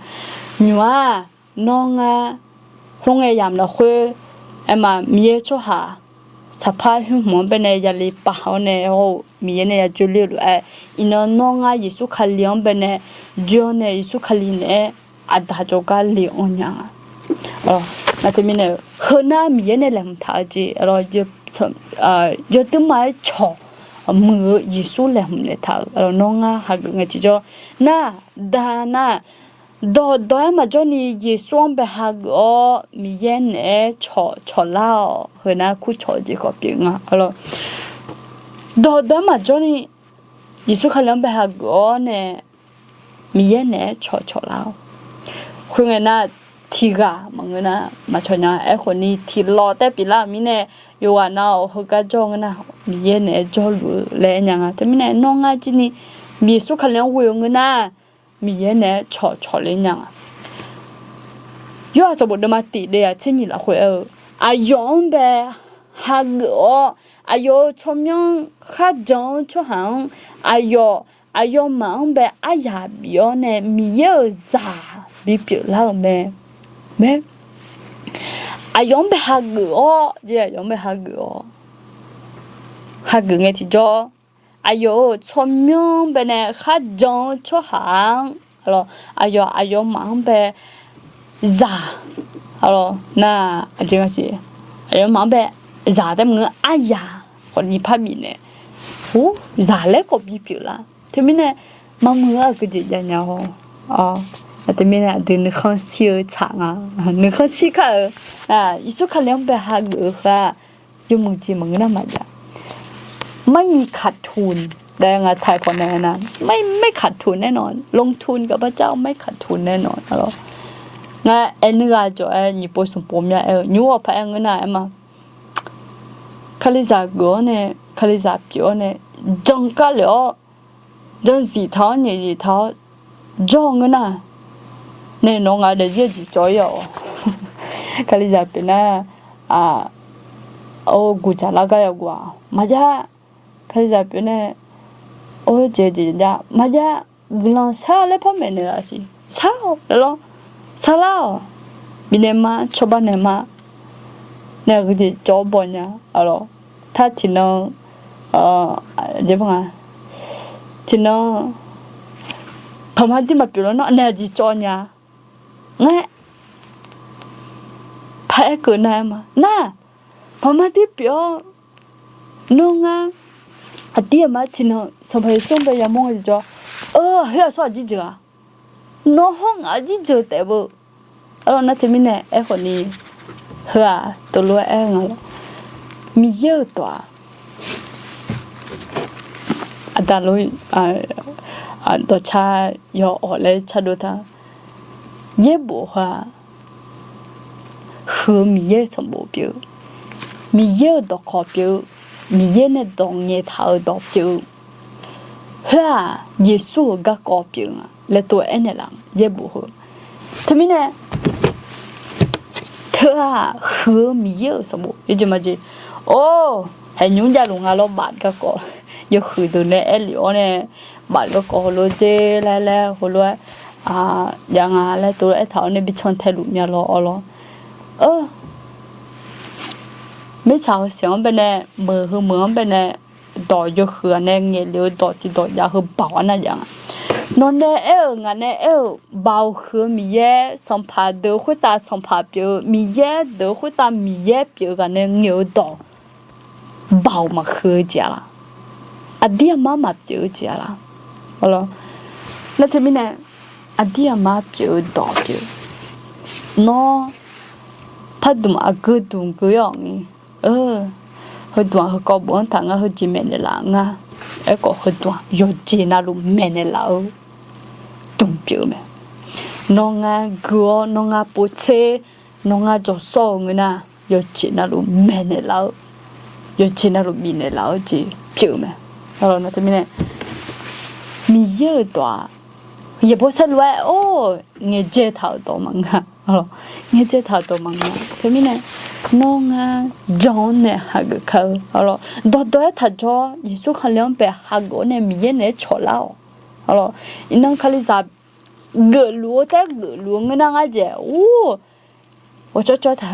nymq-aq, nawr ngar, khoerngae yamq lafkhoer, aerma Miqyaer tsawrhaq saqpar khoer hmq-anr baenae yale pav-awr nae hawr-eu Miqyaer nae ya dzoerler-eu lof-aer, iqnan nawr ngar Yeqsur Kali-anr baenae dzoer-awr nae Yeqsur Kali naeq-aer aqda jawrgar le-anr nya nga. Nar teumirnae-eu, heunar Miqyaer nae laeqhmq taq-eu jeq, yawduima-aer cawq muiq-eu Yeqsur laeqhmq naeqtaq-euq nawr ngar hageuf ngae tiqjawr nar, da nar, dawqdawq-aer maqjawrni Yeqsur-anr bae hageuf-awr Miqyaer naeq-aer cawqcawq lar-awq. Heunar kurcawq-eu jeq khawf pyeuf nga. Dawqdawq-aer maqjawrni Yeqsur Kali-anr bae hageuf-awr nae Miqyaer naeq-aer cawqcawq lar-awq. Khoerngae nar, tiqghaq maqngeur nar maqcawq nya. Aerkhawfni tiqlawq taer pyeuflar-euq mirnae, yawqghaq nav-awq heugar jawr-eu ngeur nar, Miqyaer naeq-aer jawrluf-eu laer aer nya nga. Teumirnae nawr ngar jirni Yeqsur Kali-anr ghoe-eu ngeur nar, Miqyaer naeq-aer cawqcawq ler nya nga. Yorhaq sanqbof deuvma tiq deuvya tser nyiq lafkhoer aer-eu, aqyawf-anr bae hageuf-awr, aqyawf-euq tsawrmyanr kharjan-eu tsawrhaq-anr, aqyawf, aqyawfmaf-anr bae aryaq bif-awr nae Miqyaer-euq zaq bipyeuf lar-euq mae. Mae, aqyawf-anr bae hageuf-awr jeq, aqyawf-anr bae hageuf-awr, hageuf ngae tiqjawr, aqyawf-euq tsawrmyanr baenae kharjan-eu tsawrhaq-anr, aqyawf, aqyawfmaf-anr bae zaq, aqlawr nar, aqjeq nga siq, aqyawfmaf-anr bae zaq taef maqngeur, aryaq khawfni parbif naeq Or, zaq laer khawf bipyeuf lar. Teumirnae, marmuiq-eu aqgeujeq jav nya-awr, teumirnae aqdui nuikhanr shir-eu tsaq nga. Nuikhanr shir kar-euq, Yeqsur Kali-anr bae hageuf-eu heu-aq, yawmuiq jeq maqngeur nar maqjav. ไม่มีขาดทุน laer ngaq ไทย pawnae aernar, ไม่ ไม่ขาดทุนแน่นอน ลงทุนกับพระเจ้าไม่ขาดทุนแน่นอน arlawr. Ngar aer nuir ghaq jawq-aer nyiq pov smq pov myav aer-eu nymr-awq paq-aer ngeur nar aer ma. Kalizaq geuf-awr nae, Kalizaq pyeuf-awr nae, jan kar lef-awr, jan zif taq-awr nyaef zif taq-awr jawr ngeur nar, nae nawq ngaq daefzir-eu jeq cawv-ir-awq. Kalizaq pyeuf nar, or, guqdzaq lar gar yaguf-aq maqjav. Kalizaq pyeuf nae, or, jeq jeq jav maqjav. Guiqlanq shar laer par maeqnaeq laf siq. Shar-awq laer lawr. Shar lar-awq. Bifnaeq ma, cawba naeq ma. Nae aqgeujeq cawv-awr baw nya, arlawr. Tar tiqnan, tiqnan, paqma dir maqpyeuf lawr nar nae aqjeq cawv nya. Ngar paq-aer keuv nar aer ma. Nar, paqma dir pyeuf-awr, nawr ngar aqdir aqma tiqnan Sanqpaq Yeqsur-anr bae yamawr ngae jeq jawr, khoer-aq sawr aqjir jeuq-a. Nawr hawr ngaq aqjir jeuq taef beu. Arlawr nar teumirnae aerkhawf ni, heu-aq teulof-aer aer-eu nga lawr. Miqyaer-euq dawq-aq, aqda lo, dawqcar yawawq laer cardov ta. Yaerbof heu-aq, huiq-eu Miqyaer-euq sanqbof pyeuf-eu, Miqyaer-euq dawqkawq pyeuf-eu, Miqyaer nae dawq ngaeqtaq-euq dawq pyeuf-eu, khoer-aq Yeqsur-euq garkawv pyeuf nga laer tov-aer aernaeq laf-eu yaerbof heu. Teumirnae, teu-aq huiq-eu Miqyaer-euq sanqbof yawjeq majeq. Or, haeqnymr javluf nga lawr baf garkawv, yawhuiq deuq nae aerlef-awr nae, baf garkawv heulof-aer dzer laer laer heulof-aer jav nga laer tov-aer taq-awr nae bi cantae luf myav lawr-awr lawr. Mirtsaq heu siq-anr baenae, meuq heu meuq-anr baenae, dawq yawhuiq-aq nae ngaeqlef-eu dawq tiqdawq jav heu baoq-anr nar jav nga. Nawq nae aer-euq ngaq nae aer-euq baoq huiq-eu Miqyaer, sanqpaq deuq khoertav sanqpaq pyeuf-eu Miqyaer, deuq khoertav Miqyaer pyeuf-eu ghaq nae ngaeq-eu dawq baoq maqhuiq-eu jeq-a laq. Aqdir aqmar maqpyeuf-eu jeq-a laq. Nar teumirnae, aqdir aqmar pyeuf-eu dawq pyeuf. Nawr pardmq aqgeu dmq geu-awq ngae, heudmq-aq heukawv bof-anr taq ngar heujeq maeqnaeq laf nga. Aerkhawf heudmq-aq yawqjeq navluf maeqnaeq laf-eu dmq pyeuf-eu mae. Nawr ngar gui-awr nawr ngar povtser, nawr ngar jawqsawr-eu ngeur nar, yawqjeq navluf maeqnaeq laf-eu, yawqjeq navluf bifnaeq laf-eu jeq pyeuf-eu mae. Nar teumirnae, Miqyaer-euq dawq-aq, yaeqbawq saerlu-aer or ngaeqdzae taq-euq dawq maqngeur-a. Ngaeqdzae taq-euq dawq maqngeur-a. Teumirnae, nawr ngar jan-awr nae hageuf kar-eu, dawqdawq-aer taq jawr-awr Yeqsur Kali-anr bae hageuf-awr nae Miqyaer naeq-aer cawq lar-awq. Iqnan Kalizaq geufluf-eu taef-aer geufluf-eu ngeur nar ngar jeq or, ghawqcawv cawv taq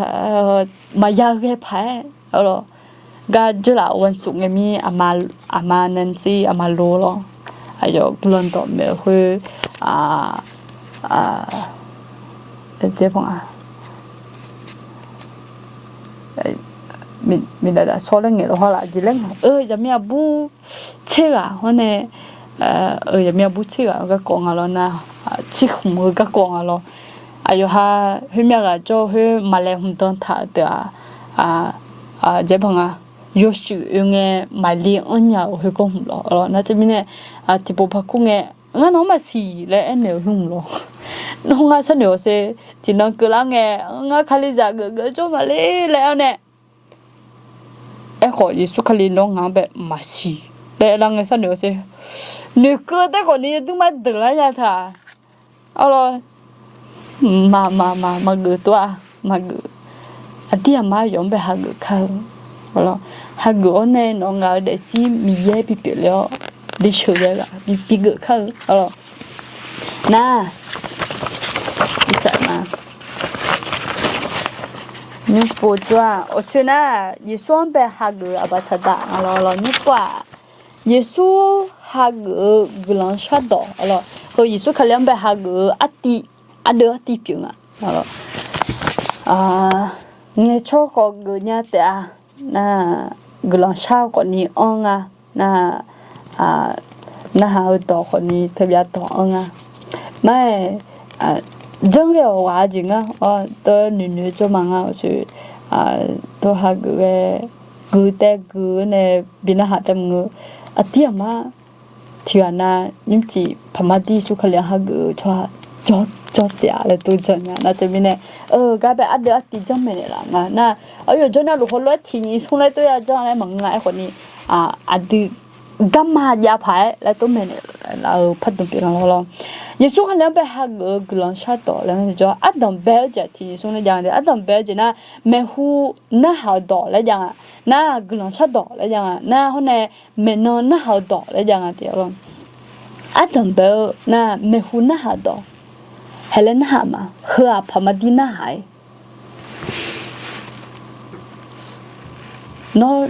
maqya ghae paq-aer, gar dzeurlaf-eu วันศุกร์ ngae mir, aqma Nancy, aqma lo lawr, aqyawf guiqlanq dawqmaeq-eu khoer, a, miqdaq daq shawr laer ngaeq lawr ha laf jeq laer nga-eu zaqmiq aqbur tser ghaq hawr nae, zaqmiq aqbur tser ghaq-eu garkawv nga lawr nar, tsirkhmq-eu garkawv nga lawr. Aqyawf ha khoermyav ghaq jawr-eu khoer maqlaeq hmq dan taq-eu deuq-aq, jaerbaq nga, yawshuif oe ngae maqli anr nya-euq khoergar hmq lawr. Nar teumirnae, tiqpov par kur ngae, ngar nawq-anr maqsiq laer aernaeq-eu khoer hmq lawr. Nawr ngar sharnoeq-awq sher, tiqnan keuvlar ngae, ngar Kalizaq geufgeuf jawr maqler laer-awr nae, aerkhawf Yeqsur Kali nawr ngaq-anr bae maqsiq laer aerlar ngae sharnoeq-awq sher. Noeqkeuv taef khawf ni yawduir mar deuq lar nya taq. Arlawr, maqmaq maqgeuf tov-a, maqgeuf. Aqdir aqmar yawf-anr bae hageuf kar-eu. Hageuf-awr nae nawq ngaq-eu daefzir Miqyaer bipyeuf le-awr, bisheuq ghae ghaq bigeuf kar-eu. Nar, nymr pov tsov-aq, awqsoer nar, Yeqsur-anr bae hageuf-eu aqbaq saqdaq nga lawr. Nymr pov-aq, Yeqsur hageuf-eu guiqlanq shardawq, heu Yeqsur Kali-anr bae hageuf-eu artiv, ardeuv artiv pyeuf nga. Ngaeqcawq khawf geufnya taef-a. Nar, guiqlanq shar khawf ni anr nga. nar, narhaq-eu dawq khawfni teubyaf dawq-anr nga. Mar-aer, janr ghae-awq ghaq-a jeq ngar, teu noeqnoeq-eu jawr ma ngar awqsoeq, teu hageuf ghae, gui taev gui-eu nae bi narhaq taev maqngeur. Aqdir aqmar tiqghaq nav nymrcif paqmar dir Yeqsur Kali-anr hageuf-eu tsawrhaq jawr taef-a laer tov janr nya nar teumirnae, gar bae ardeuv artiv janr maeqnaeq laf nga nar, aqyawf jawr nya luf hawlof-aer tiqnyiq smr laer tov ya janr laer maqngeur nga. Aerkhawfni, aqdui garma jav paq-aer laer tov maeqnaeq laf-euq pardmq pyeuf nga lawr. Yeqsur Kali-anr bae hageuf-eu guiqlanq shardawq laer ngar jawr, ardanq bae-eu jeq tiqnyiq smr laer jav nga de. Ardanq bae-eu jeq nar, maeqhu narhaq-eu dawq laer jav nga, nar guiqlanq shardawq laer jav nga, nar hawr nae maeqnan narhaq-eu dawq laer jav nga de lawr. Ardanq bae-eu nar maeqhu narhaq dawq, haeq laer narhaq ma, heu-aq paqmar dir narhaq-ir. Nawr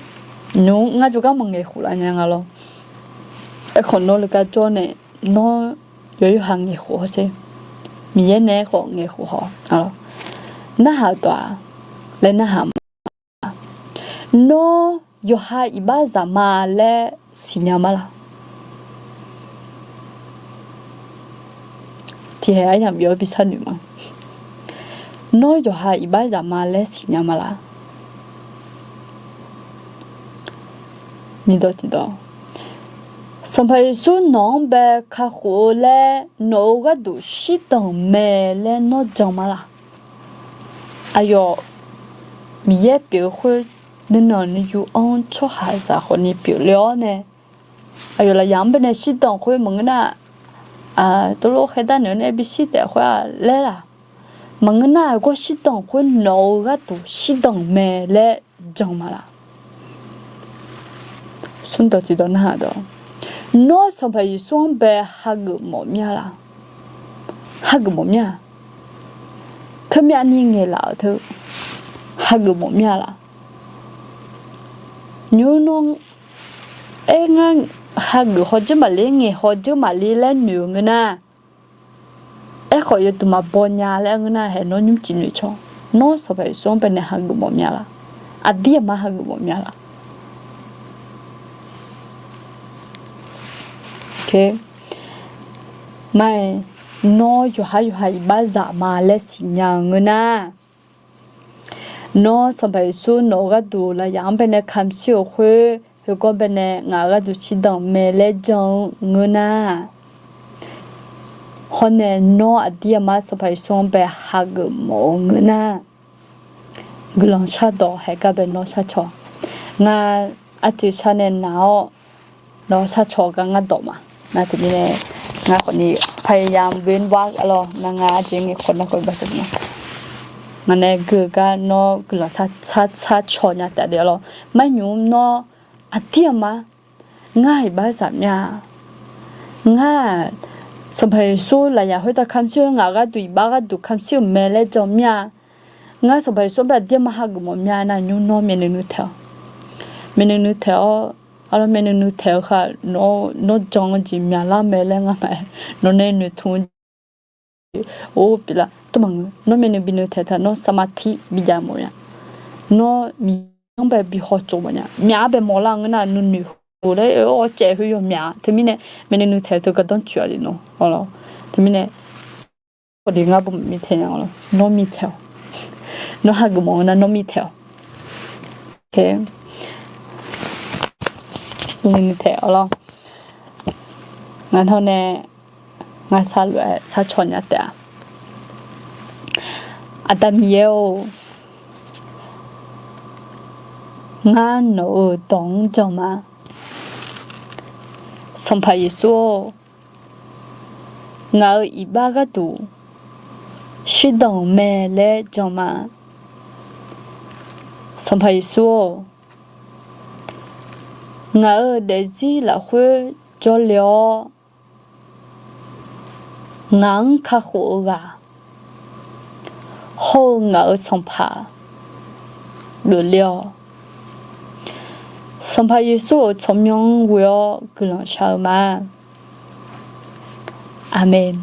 nymr ngar jawrgar maqngaeq khof laf nya nga lawr. Aerkhawf nawr le gar jawr nae, nawr yawqha ngaeq khof hawsher. Miqyaer nae aerkhawf ngaeq khof haw. Narhaq-eu dawq-aq laer narhaq ma. Nawr yawqha iqbaxzaq ma laer siqnya ma laq? Tiqhaeq aryamq yawf-aer bi sharnoeq ma. Nawr yawqha iqbaxzaq ma laer siqnya ma laq? Nyiqdawq tiqdawq, Sanqpaq Yeqsur nawq-anr bae kakhof-eu laer nawq-euq gharduq shirdanq mae laer nawr jan ma laq? Aqyawf Miqyaer pyeuf-eu khoer nuinanq nuiyu-anr tsawrhaqzaq khawfni pyeufle-awr nae, aqyawf lafyaq-anr baenae shirdanq khoer maqngeur nar, tov lof khaerdar naeq-aer nae bishir taef khoer-a laer laq? Maqngeur nar, aqgawr shirdanq khoer nawq-euq gharduq shirdanq mae laer jan ma laq? Smrdawq tiqdawq narhaq dawq, nawr Sanqpaq Yeqsur-anr bae hageuf mawf mir-a laq? Hageuf mawf mir-a? Teumyav ni ngaeqlaf-euq teu hageuf mawf mir-a laq? Nymr nawr, aer ngar hageuf hawdzeur maqle, ngaeq hawdzeur maqle laer noeq-euq ngeur nar, aerkhawf yawduq maqbaw nya laer ngeur nar, haeq nawr nymrcif noeqcawq, nawr Sanqpaq Yeqsur-anr baenae hageuf mawf mir-a laq? Aqdir aqmar hageuf mawf mir-a laq? Mar-aer, nawr yawqhar yawqha iqbaxzaq ma laer siqnya-eu ngeur nar, nawr Sanqpaq Yeqsur nawq-euq gharduq lafyaq-anr baenae kamq shir-euq khoer, khoergar baenae ngaq-euq gharduq shirdanq mae laer jan-eu ngeur nar, hawr nae nawr aqdir aqmar Sanqpaq Yeqsur-anr bae hageuf mawf-eu ngeur nar, guiqlanq shardawq haeq gar bae nawr sharcaw. Ngar arcuiv shar nae naq-awr, nawr sharcaw gar ngar dawq ma. Nar teumirnae, ngar khawfni พยายามเว้นวรรค arlawr, nar ngar arcuiv ngaeq khawf nar khawf ba taq ma. Ngaq nae gui-eu gar nawr guiqlanq shar, sharcaw nya taef de arlawr. Mar nymr nawr aqdir aqmar, ngar iqbaxzaq mir-a. Ngar-aq, Sanqpaq Yeqsur lafyaq khoertav kamq shir-eu ngaq-euq gharduq iqbax gharduq kamq shir-euq mae laer jan mir-a. Ngar Sanqpaq Yeqsur-anr bae aqdir aqmar hageuf mawf mir-a nar, nymr nawr myavnuiv nuiv taeq-awq. Myavnuiv nuiv taeq-awr, arlawr myavnuiv nuiv taeq-eu khaq, nawr jan-eu jeq myaqlar mae laer ngar maqaer, nawq nae noeqtmq-eu jeq, or, pyeuflar tov maqngeur. Nawr myavnuiv binuiv taeq taq nawr สมาธิ bijav mawf nya. Nawr Miqyaer-anr bae bi hawtsov mawf nya. Myaq-ar bae mawflar ngeur nar, nuinoeq heulof-aer awr caev heu yawmyaq-a. Teumirnae myavnuiv nuiv taeq-eu teu gardanr tsoeq-a le nawr. Teumirnae, aqdui ngar bawmaf mir taeq nya-awq lawr. Nawr mir taeq-awq. Nawr hageuf mawf-eu nar nawr mir taeq-awq. Myavnuiv taeq-awq lawr. Ngar nawr nae ngar sharlof-aer sharcaw nya taef-a. Aqda Miqyaer-or, ngar nawq-euq dawq-anr jan ma. Sanqpaq Yeqsur-or, ngaq-euq iqbax gharduq shirdanq mae laer jan ma. Sanqpaq Yeqsur-or, ngaq-euq daefzir lafkhoer jawrle-awr, ngaq-anr kakhof-eu ghaq hawr-eu ngaq-euq Sanqpaq geufle-awq. Sanqpaq Yeqsur-euq tsawrmyanr-anr ghoe-awr guiqlanq shar-eu ma. Aqmeq.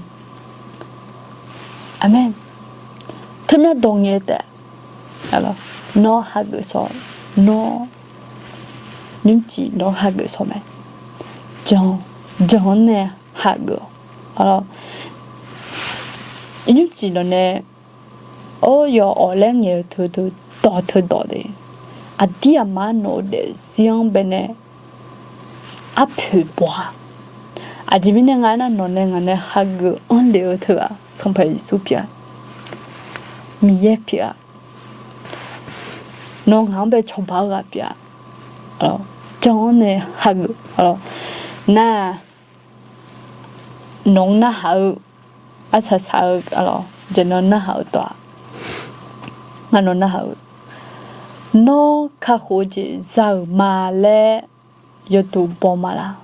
Aqmeq. Teumyanr dawq ngae taef, nawr hageuf shaw, nawr nymrcif nawr hageuf shaw mae. jan, jan-anr nae hageuf-awq. Nymrcif nawq nae, or, yawawf laer ngaeq-eu teu teu dawq teu dawq de, aqdir aqmar nawq-eu daefzir-anr baenae arpoeq baw-a. Aqjeq mirnae nga aernar, nawq nae ngaq nae hageuf-anr lef-eu teughaq Sanqpaq Yeqsur pyeuf-a. Miqyaer pyeuf-a. Nawr ngaq-anr bae cawba-eu ghaq pyeuf-a. Jan-anr nae hageuf. Nar, nawq-anr narhaq-eu, arsaq saq-eu, jeq nawq narhaq-eu tawq-aq, ngar nawq narhaq-eu, nawr kakhof-eu jeq za-euq ma laer yawduq baw ma laq?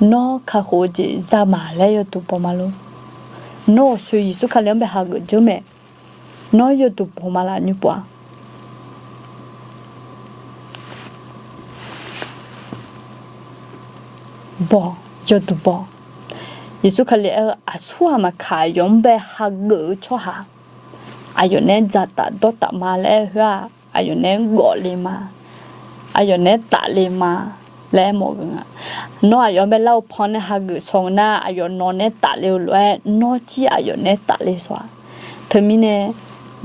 Nawr kakhof-eu jeq za ma laer yawduq baw ma lor? Nawr awqsoe Yeqsur Kali-anr bae hageuf dzeur mae. Nawr yawduq baw ma laf nymr pov-a? Baw, yawduq baw. Yeqsur Kali aer-eu, aqsurghaq maqkaq aqyawf-anr bae hageuf-eu tsawrhaq, aqyawf nae dzaqtaf dawrtaf ma laer aer-eu khoer-aq, aqyawf nae ghawf le ma, aqyawf nae tafle ma laer aermawf-eu nga. Nawr aqyawf-anr bae lar-eu pan nae hageuf shaw ngeur nar, aqyawf nawq nae tafle-eu lof-aer nawr jir aqyawf nae tafle shaw-a. Teumirnae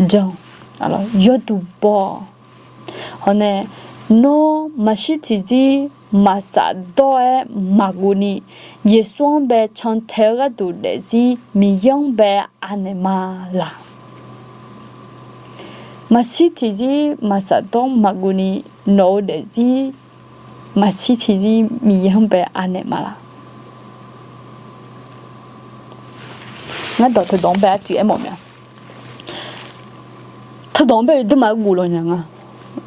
jan, yawduq baw. Hawr nae, nawr maqshir tiqzir maqsaf dawr-aer maqguv ni, Yeqsur-anr bae cantae-eu gharduq daefzir Miqyaer-anr bae anaeq ma laq? Maqshir tiqzir maqsaf dawr maqguv ni, nawq-eu daefzir maqshir tiqzir Miqyaer-anr bae anaeq ma laq? Ngar dawq teudawq-anr bae arcuiv aermawf mya. Teudawq-anr bae aqduimaf-aer guv law nya nga.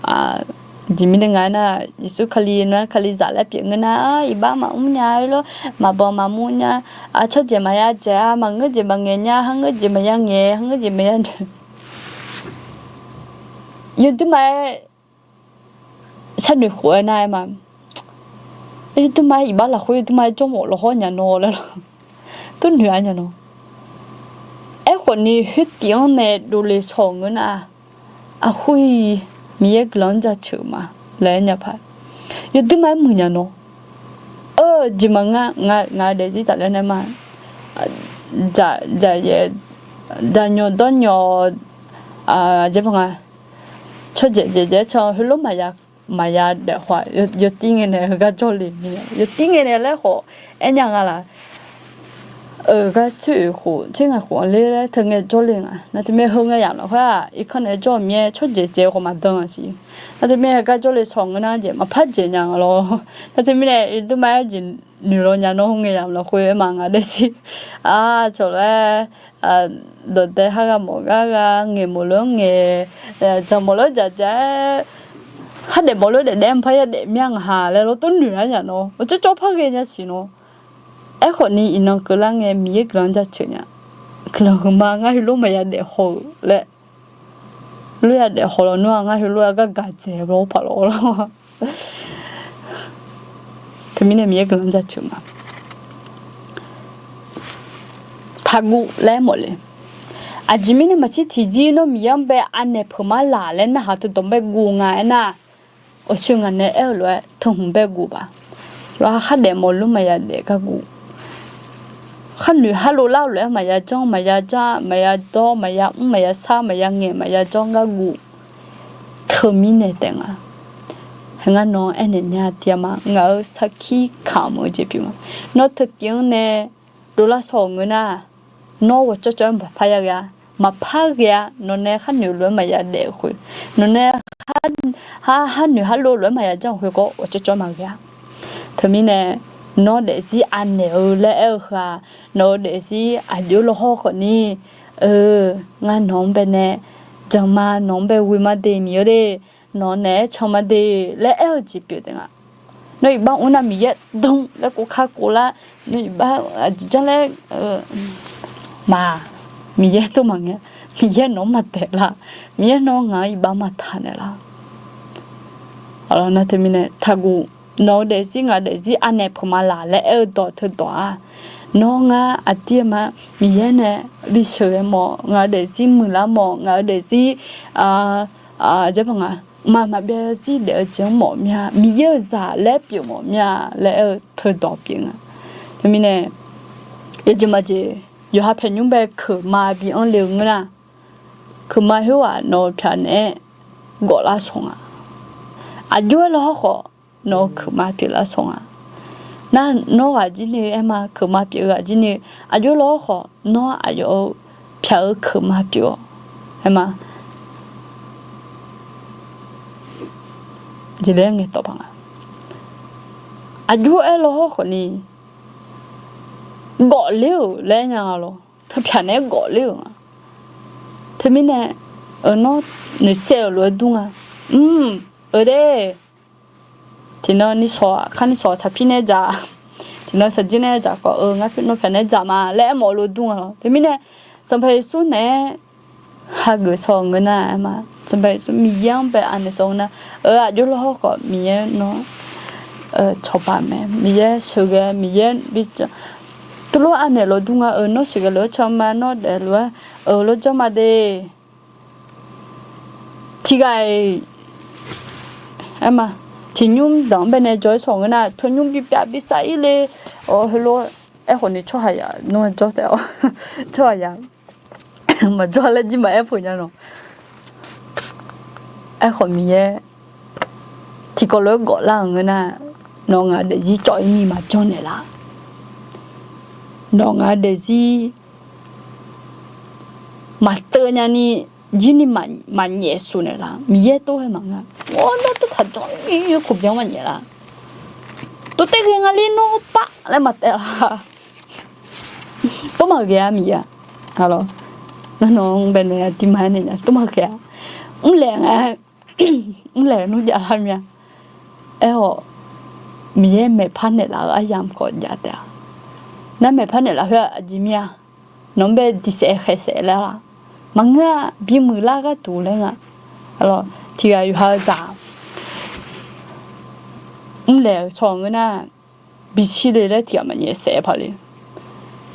Aqjeq mirnae nga aernar, Yeqsur Kali nar Kalizaq laer pyeuf ngeur nar, iqbax maqmr nya lor, maqbawq maqmr nya, tsawrjeuq maqya dzaeq-a, maqngeur jeq maqngaeq nya, kharngeur jeq maqya ngaeq, kharngeur jeq maqya noeq. Yawduimaf-aer sharnoeq khof-aer nar-aer ma. Yawduimaf-aer iqbax lafkhoer yawduimaf-aer jawrmawf lawqhawr nya nawr laer lawr, tov noeq-a nya nawr. Aerkhawf ni khoertif-anr nae dovle shaw-euq ngeur nar, aqkhoer-iq Miqyaer guiqlanq-anr jaceuq ma laer aer nya paq. Yawduimaf-aer muiq nya nawr. Eur, jeq maqngeur, ngaq-euq daefzir tafler nae ma. Dzaq, dzaq yaef, dzaq nyawq dawr nyawq, aqjeq pa nga, tsawrjeuq dzaeqdzaeq-aer can heulof maqya, maqya daef khawf-aq, yawtir ngae nae heugar jawrle, yawtir ngae nae laer khawf aernya nga laq. Euq, gar tsoer-euq khof tser ngaq khof-anr ler laer teu ngae jawrle nga. Nar teumirnae heu ngae yamq lafkhoer-aq, irkanr naeq-aer jawr-eu mir-aer tsawrjeuq dzaeq khawf maqdan-a siq. Nar teumirnae heugar jawrle shaw ngeur nar jeq maqpar dzaeq nya nga lawr. Nar teumirnae yawduimaf-aer jeq noeq law nya nawr, heu ngae yamq lafkhoer aer ma ngaq daefzir. Aq, cawq lof-aer, dawqdae har ghaq mawf gar gha, ngaeq mawf lof-aer ngaeq, dzaq mawf lof-aer dzaq dzaq-aer, khar daef mawf lof-aer daef daef-aer maqpar ya daef mir-a ngaq ha laer lawr tov noeq-a nya nawr, awqcawv cawv par ghae nya siq nawr. Aerkhawf ni iqnan keuvlar ngae Miqyaer guiqlanq jaceuq nya. Guiqlanq huiqma ngar heulof maqya daef haw-euq laer, lof ya daef haw lawnmr-aq ngar heulof-aer gar gaq dzaeq lawr paq lawr lawr. Teumirnae Miqyaer guiqlanq jaceuq ma. Taqguv laer mawf le. Aqjeq mirnae maqshir tiqjir nawr Miqyaer-anr bae anaeq peuq ma laq laer narhaq teudawq bae guv nga aernar, awqshoe ngaq nae aer-eu lof-aer teuhmq bae guv baq. Lof-aer khar daef mawf lof maqya daef gar guv. Khar noeq khar lov lar-eu lof-aer maqya janr maqya janr maqya dawr maqya mr maqya sar maqya ngaeq maqya janr gar guv. Teumirnae taef nga. Ngar nawq-anr aernaeq nya tiqma ngaq-euq sarkir kamq-eu jeq pyeuf ma. Nawr teukiv-anr nae dovlar shaw-euq ngeur nar, nawr ghawqcawv cawv-aer maqpar ya ghae-a. Maqpar ghae-a. Nawq nae khar noeq lof-aer maqya daef-eu khoer, nawq nae khar noeq khar lov lof-aer maqya janr-eu khoergar ghawqcawv cawv-aer maqghae-a. Teumirnae nawr daefzir anaeq-eu laer aer-eu heu-aq, nawq-eu daefzir aqjox lawqhaw khawf ni, eu, ngar nawq-anr bae nae jan ma, nawq-anr bae ghoe ma de, Miqyaer de, nawq naeq-aer can ma de laer aer-eu jeq pyeuf taef nga. Nawr iqbax mr nar Miqyaer dm laer kov kar kov lar, nawr iqbax aqjeq janr laer, ma, Miqyaer tov maqngae, Miqyaer nawq-anr maqdaef lar, Miqyaer nawr ngaq-anr iqbax maqtaq naeq lar. Nar teumirnae taqguv, nawq-eu daefzir ngaq daefzir anaeq peuq ma laq laer aer-eu dawq teudawq-aq, nawr ngar aqdir ma, Miqyaer nae bisheuq ghae mawf, ngaq-eu daefzir muiqlar mawf, ngaq-eu daefzir, aqjeq pa nga ma maqbyav zarzir daef-eu jeq-anr mawf mir-a. Miqyaer-euq zaq laer pyeuf mawf mir-a laer aer-eu teudawq pyeuf nga. Teumirnae, yawjeq majeq yawqha paeqnymr bae keuqma bi anr le-eu ngeur nar, keuqma khoerghaq nawq-eu pyaq naeq-aer gawf lar sawq nga. Aqjox-aer lawhawr khawf nawq-eu keuqma pyeuf lar sawq nga. Nar nawr ghaq jir ni-eu aer ma, keuqma pyeuf-eu ghaq jir ni-eu, aqjox lawhawr khawf nawr aqyawf-eu pyaq-eu keuqma pyeuf-awq. Aer ma, jeq laer ngaeq tawq paq nga. Aqjox-aer lawhawr khawf ni gawf ler-euq laer aer nya nga lawr. Teupyaq naeq-aer gawf ler-euq nga. Teumirnae, eu, nawr noeqtsaev-euq lof-aer dur nga. Mr, eu de, tiqnan ni shawq-aq, kar ni shawq saqpir nae dzaq, tiqnan saqjir nae dzaq khawf, eu, ngar nawr pyaq naeq-aer dzaq ma laer aermawf-eu lof dur nga lawr. Teumirnae, Sanqpaq Yeqsur naeq-aer hageuf shaw ngeur nar-aer ma, Sanqpaq Yeqsur Miqyaer-anr bae anaeq shaw ngeur nar, eu, aqjox lawhawr khawf Miqyaer nawr cawba mae, Miqyaer sheuqghae, Miqyaer bi teulof anaeq lof dur nga, eu, nawr sheuqghae lof-aer can ma, nawr daef lof-aer, eu, lawr janr ma de. Tiqghaq-iq aer ma, tiqnymr danq-anr bae nae jawr-aer shaw ngeur nar, teunymr bi pyav bi sav-ir le. Awr, heulof-aer khawf ni tsawrhaqzaq nawr jawr taef-awr, tsawrhaqzaq maqjawr laer jir maqaer peuq nya lawq. Aerkhawf Miqyaer tiqkawv lof-aer gawf lar-euq ngeur nar, nawq ngaq daefzir cawv-ir ni maqjanr naeqlaf. Nawq ngaq daefzir maqteuv nyani, jir ni maqnyaef suf naeqlaf. Miqyaer tov-aer maqngeur. Or, nawr tov taq janr-ir, yawkhof byan maqnyaef laf. Tov taef ghae nga ler nawr pav laer maqtaev laf. Tov maqghae-a Miqyaer-aq. Nar nawq-anr bae nae aqdirma aernaeq nya, tov maqghae-a. Mrlaeq nga, mrlaeq nmr jav lar mir-a. Aerkhawf, Miqyaer maeqpar naeqlaf-eu aryamq khawf jav taef-a. Nar maeqpar naeqlaf khoer-aq aqjeq mir-a. Nawq-anr bae diqsaef khaeqsaef laer-a. Maqngeur-a, bimuiq lar gharduq laer nga. Tiqghaq yawqha-eu zaq mrlaeq-euq shaw ngeur nar, bishir le laer tiqghaq maqnyaef saef-aer paq le.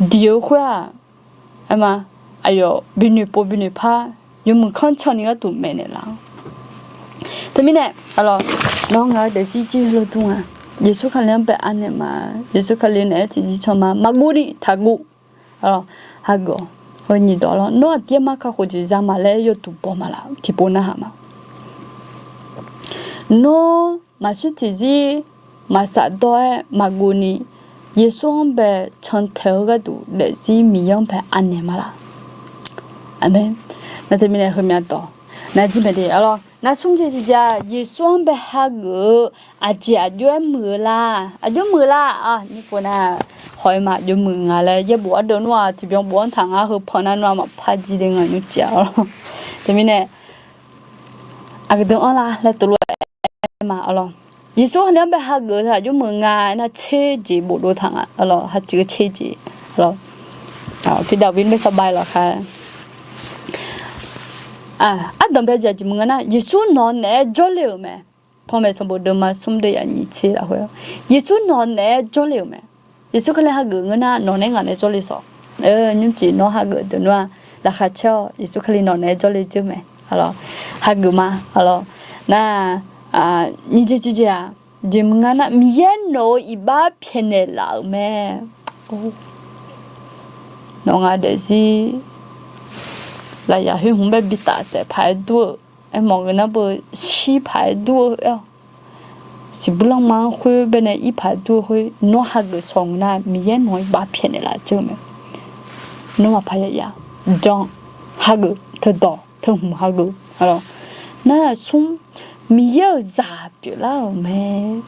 Diq-eu khoer-aq, aer ma, aqyawf binoeq pov binoeq par yawmuiq kanr can ni gharduq maeqnaeq laf-awr. Teumirnae, nawr ngaq-eu daefzir jir lof dur nga. Yeqsur Kali-anr bae anaeq ma. Yeqsur Kali naeq-aer tiqjir can ma. Maqguv ni taqguv. Hageuf-awq. Heu nyiq dawq lawr, nawr aqdir-aer mar kakhof jeq za ma laer yawduq baw ma laf, tiqpov narhaq ma. Nawr maqshir tiqzir maqsaf dawr-aer maqguv ni, Yeqsur-anr bae cantae-eu gharduq daefzir Miqyaer-anr bae anaeq ma laf. Aqmeq. Nar teumirnae heumya dawq nar jir mae de. Nar smr jeq tiqjeq-aq, Yeqsur-anr bae hageuf-eu aqjeq aqjox-aer muiq-eu la. Aqjox muiq-eu la. Nymr pov nar, haw-aer ma, aqjox muiq nga laer yaerbof ardeuv nmr-aq, tiqbyan bof-anr taq ngar heu pan nar nmr-aq maqpar jir de nga nymr civ-a lawr. Teumirnae, aqgeu deuq-anr la laer teulof-aer ma lawr. Yeqsur Kali-anr bae hageuf-eu aqjox muiq nga aernar, tser jeq bofdov taq nga lawr, hacuiv tser jeq lawr. Pi dav-ir bae saqbae lawq kha. Ardanqbae jeq aqjeq muiq nga nar, Yeqsur nawq-eu naeq-aer jawrle-euq mae. Panmaeq sanqbof deuvma smr deuv yaf nyiq tser lafkhoer, Yeqsur nawq-eu naeq-aer jawrle-euq mae. Yeqsur Kali hageuf ngeur nar, nawq nae ngaq nae jawrle sawq. Nymrcif nawr hageuf deuq nmr-aq, laqkhaq caer-awq. Yeqsur Kali nawq naeq-aer jawrle jeur mae. Hageuf ma. Nar, nyiq jeq civ jeq-aq, jeq muiq nga nar, Miqyaer nawq-eu iqbax pyaeqnaeq laf-euq mae. Nawq ngaq daefzir lafyaq khoer hmq bae bitaf saef paq-aer dur-eu, aermawf ngeur nar beu shir paq-aer dur-eu aer-awq. Siqbuir lanma-anr khoer bae nae ir paq-aer dur-eu khoer, nawr hageuf sawq ngeur nar, Miqyaer nawq-eu iqbax pyaeqnaeq laf jeur-eu mae. Nawr maqpar ya ya. Jan, hageuf, teudawq teu hmq hageuf. Nar-aq smr, Miqyaer-euq zaq pyeuflar-euq mae.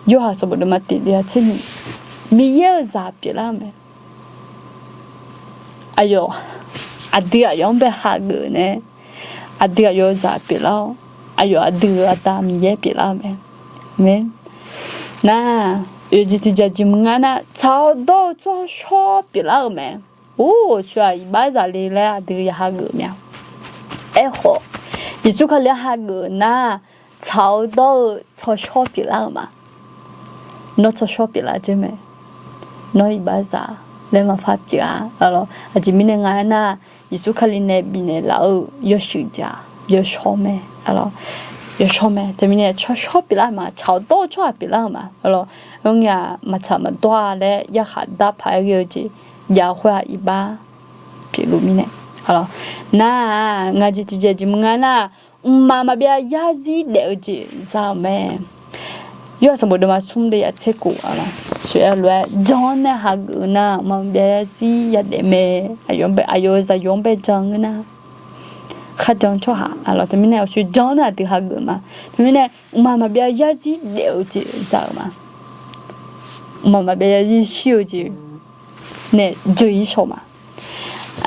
Yorhaq sanqbof deuvma tiq deuvya tser nyiq, Miqyaer-euq zaq pyeuflar-euq mae. Aqyawf, aqdui aqyawf-anr bae hageuf nae, aqdui aqyawf-eu zaq pyeuflar-awr, aqyawf aqdui-euq aqda Miqyaer pyeuflar-euq mae. Nar, oeq jeq tiq jeq jeq muiq nga nar, tsaq-awr dawr-eu tsawrshawr pyeuflar-euq mae. Or, coer-aq iqbax zaq le laer aqdui ya hageuf mae-a. Aerkhawf, Yeqsur Kali-anr hageuf nar, tsaq-awr dawr-eu tsawrshawr pyeuflar-euq ma. Nawr tsawrshawr pyeuflar jeur mae. Nawr iqbax zaq laer maqpar pyeuf-a. Aqjeq mirnae nga aernar, Yeqsur Kali nae bifnaeq laf-eu yawshuif jeq-aq yawshawr mae. yawshawr mae. Teumirnae tsawrshawr pyeuflar-eu ma, tsaq-awr dawr-eu tsawrhaq pyeuflar-eu ma. Arlawr, aer-awr ngae-aq maqtsaq maqdawr-a laer yarkhaq darpaq-aer ghae-eu jeq, jav khoer-aq iqbax pyeufluf mirnae. Arlawr, nar-aq, ngaq jeq tiqjeq jeq maqnga nar, mqmaq maqbyav yarzir daef-eu jeq za-euq mae. Yorhaq sanqbof deuvma smr deuvyaq tser kof, arlawr, sheuq-aer lof-aer jan-awr nae hageuf-eu nar, mqmaq maqbyav yarzir yadaef mae. Aqyawf-eu zaqyo-anr bae jan ngeur nar, kharjan tsawrhaq, arlawr, teumirnae aqshoe jan-awr nae aqdui hageuf ma. Teumirnae mqmaq maqbyav yarzir daef-eu jeq za-euq ma. Mqmaq maqbyav yarzir shir-eu jeq nae jeuq-ir shaw ma.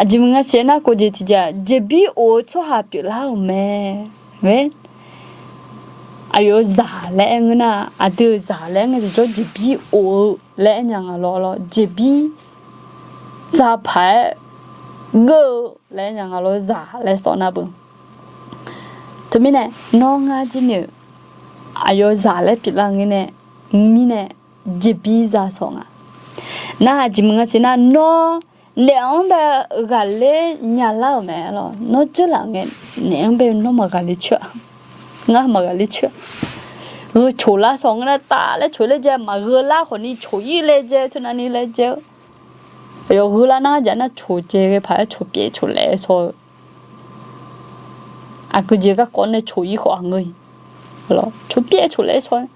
Aqjeq maqnga siq-aer nar, kof jeq tiqjeq-aq, jeqbir of-eu tsawrhaq pyeuflar-euq mae. Aqyawf-eu zaq laer aer ngeur nar, aqdui-euq zaq laer aer ngae tiqjawr jeqbir of-eu laer aer nya nga lawr, lawr, jeqbir zapaq-aer geur-eu laer aer nya nga lawr, zaq laer sawr nar beu. Teumirnae nawr ngar jir ni-euq aqyawf-eu zaq laer pyeuflar ngeur nae, mirnae jeqbir za sawq nga. Nar aqjeq maqnga siq nar, nawr naef-anr bae ghaqler nyalar-euq mae. Nawr dzeurlaf ngae, naef-anr bae nawr maqghaqler coer-a. Ngar maqghaqler coer-a. Heu coqlar sawq ngeur nar, taf laer coq laer jae, maqgheu lar khawfni coq-ir laer jae, teunavni laer jae-eu. Aqyawf gheu lar nar, aqjeq nar coq jae ghae paq-aer coq pyaev coq laef-aer sawr-eu. Aqgeujeq garkawv nae coq-ir khawf aqngeur-iq. Coq pyaev coq laef-aer sawr.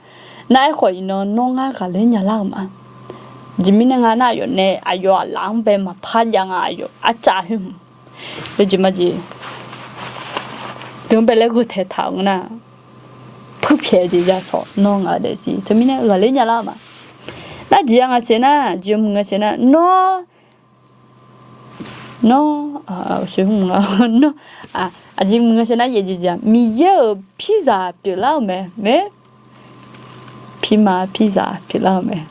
Nar aerkhawf iqnan nawr ngar ghaqler nyalar-euq ma. Aqjeq mirnae nga nar, aqyawf nae aqyawf aqlaf-anr bae maqpar jav nga, aqyawf arcav khoer hmq. Yawjeq majeq deuq-anr bae laer gheu taeq taq-euq ngeur nar, puirpyaeq-eu jeq ya sawq nawr ngaq-eu daefzir. Teumirnae ghaqler nyalar-eu ma. Nar jeq ya nga siq nar, jeq yawmuiq nga siq nar, nawr nawr, aqjeq maqnga siq nar, yaeq jeq jeq-aq, Miqyaer-euq pirzaq pyeuflar-euq mae. Mae, pirma pirzaq pyeuflar-euq mae.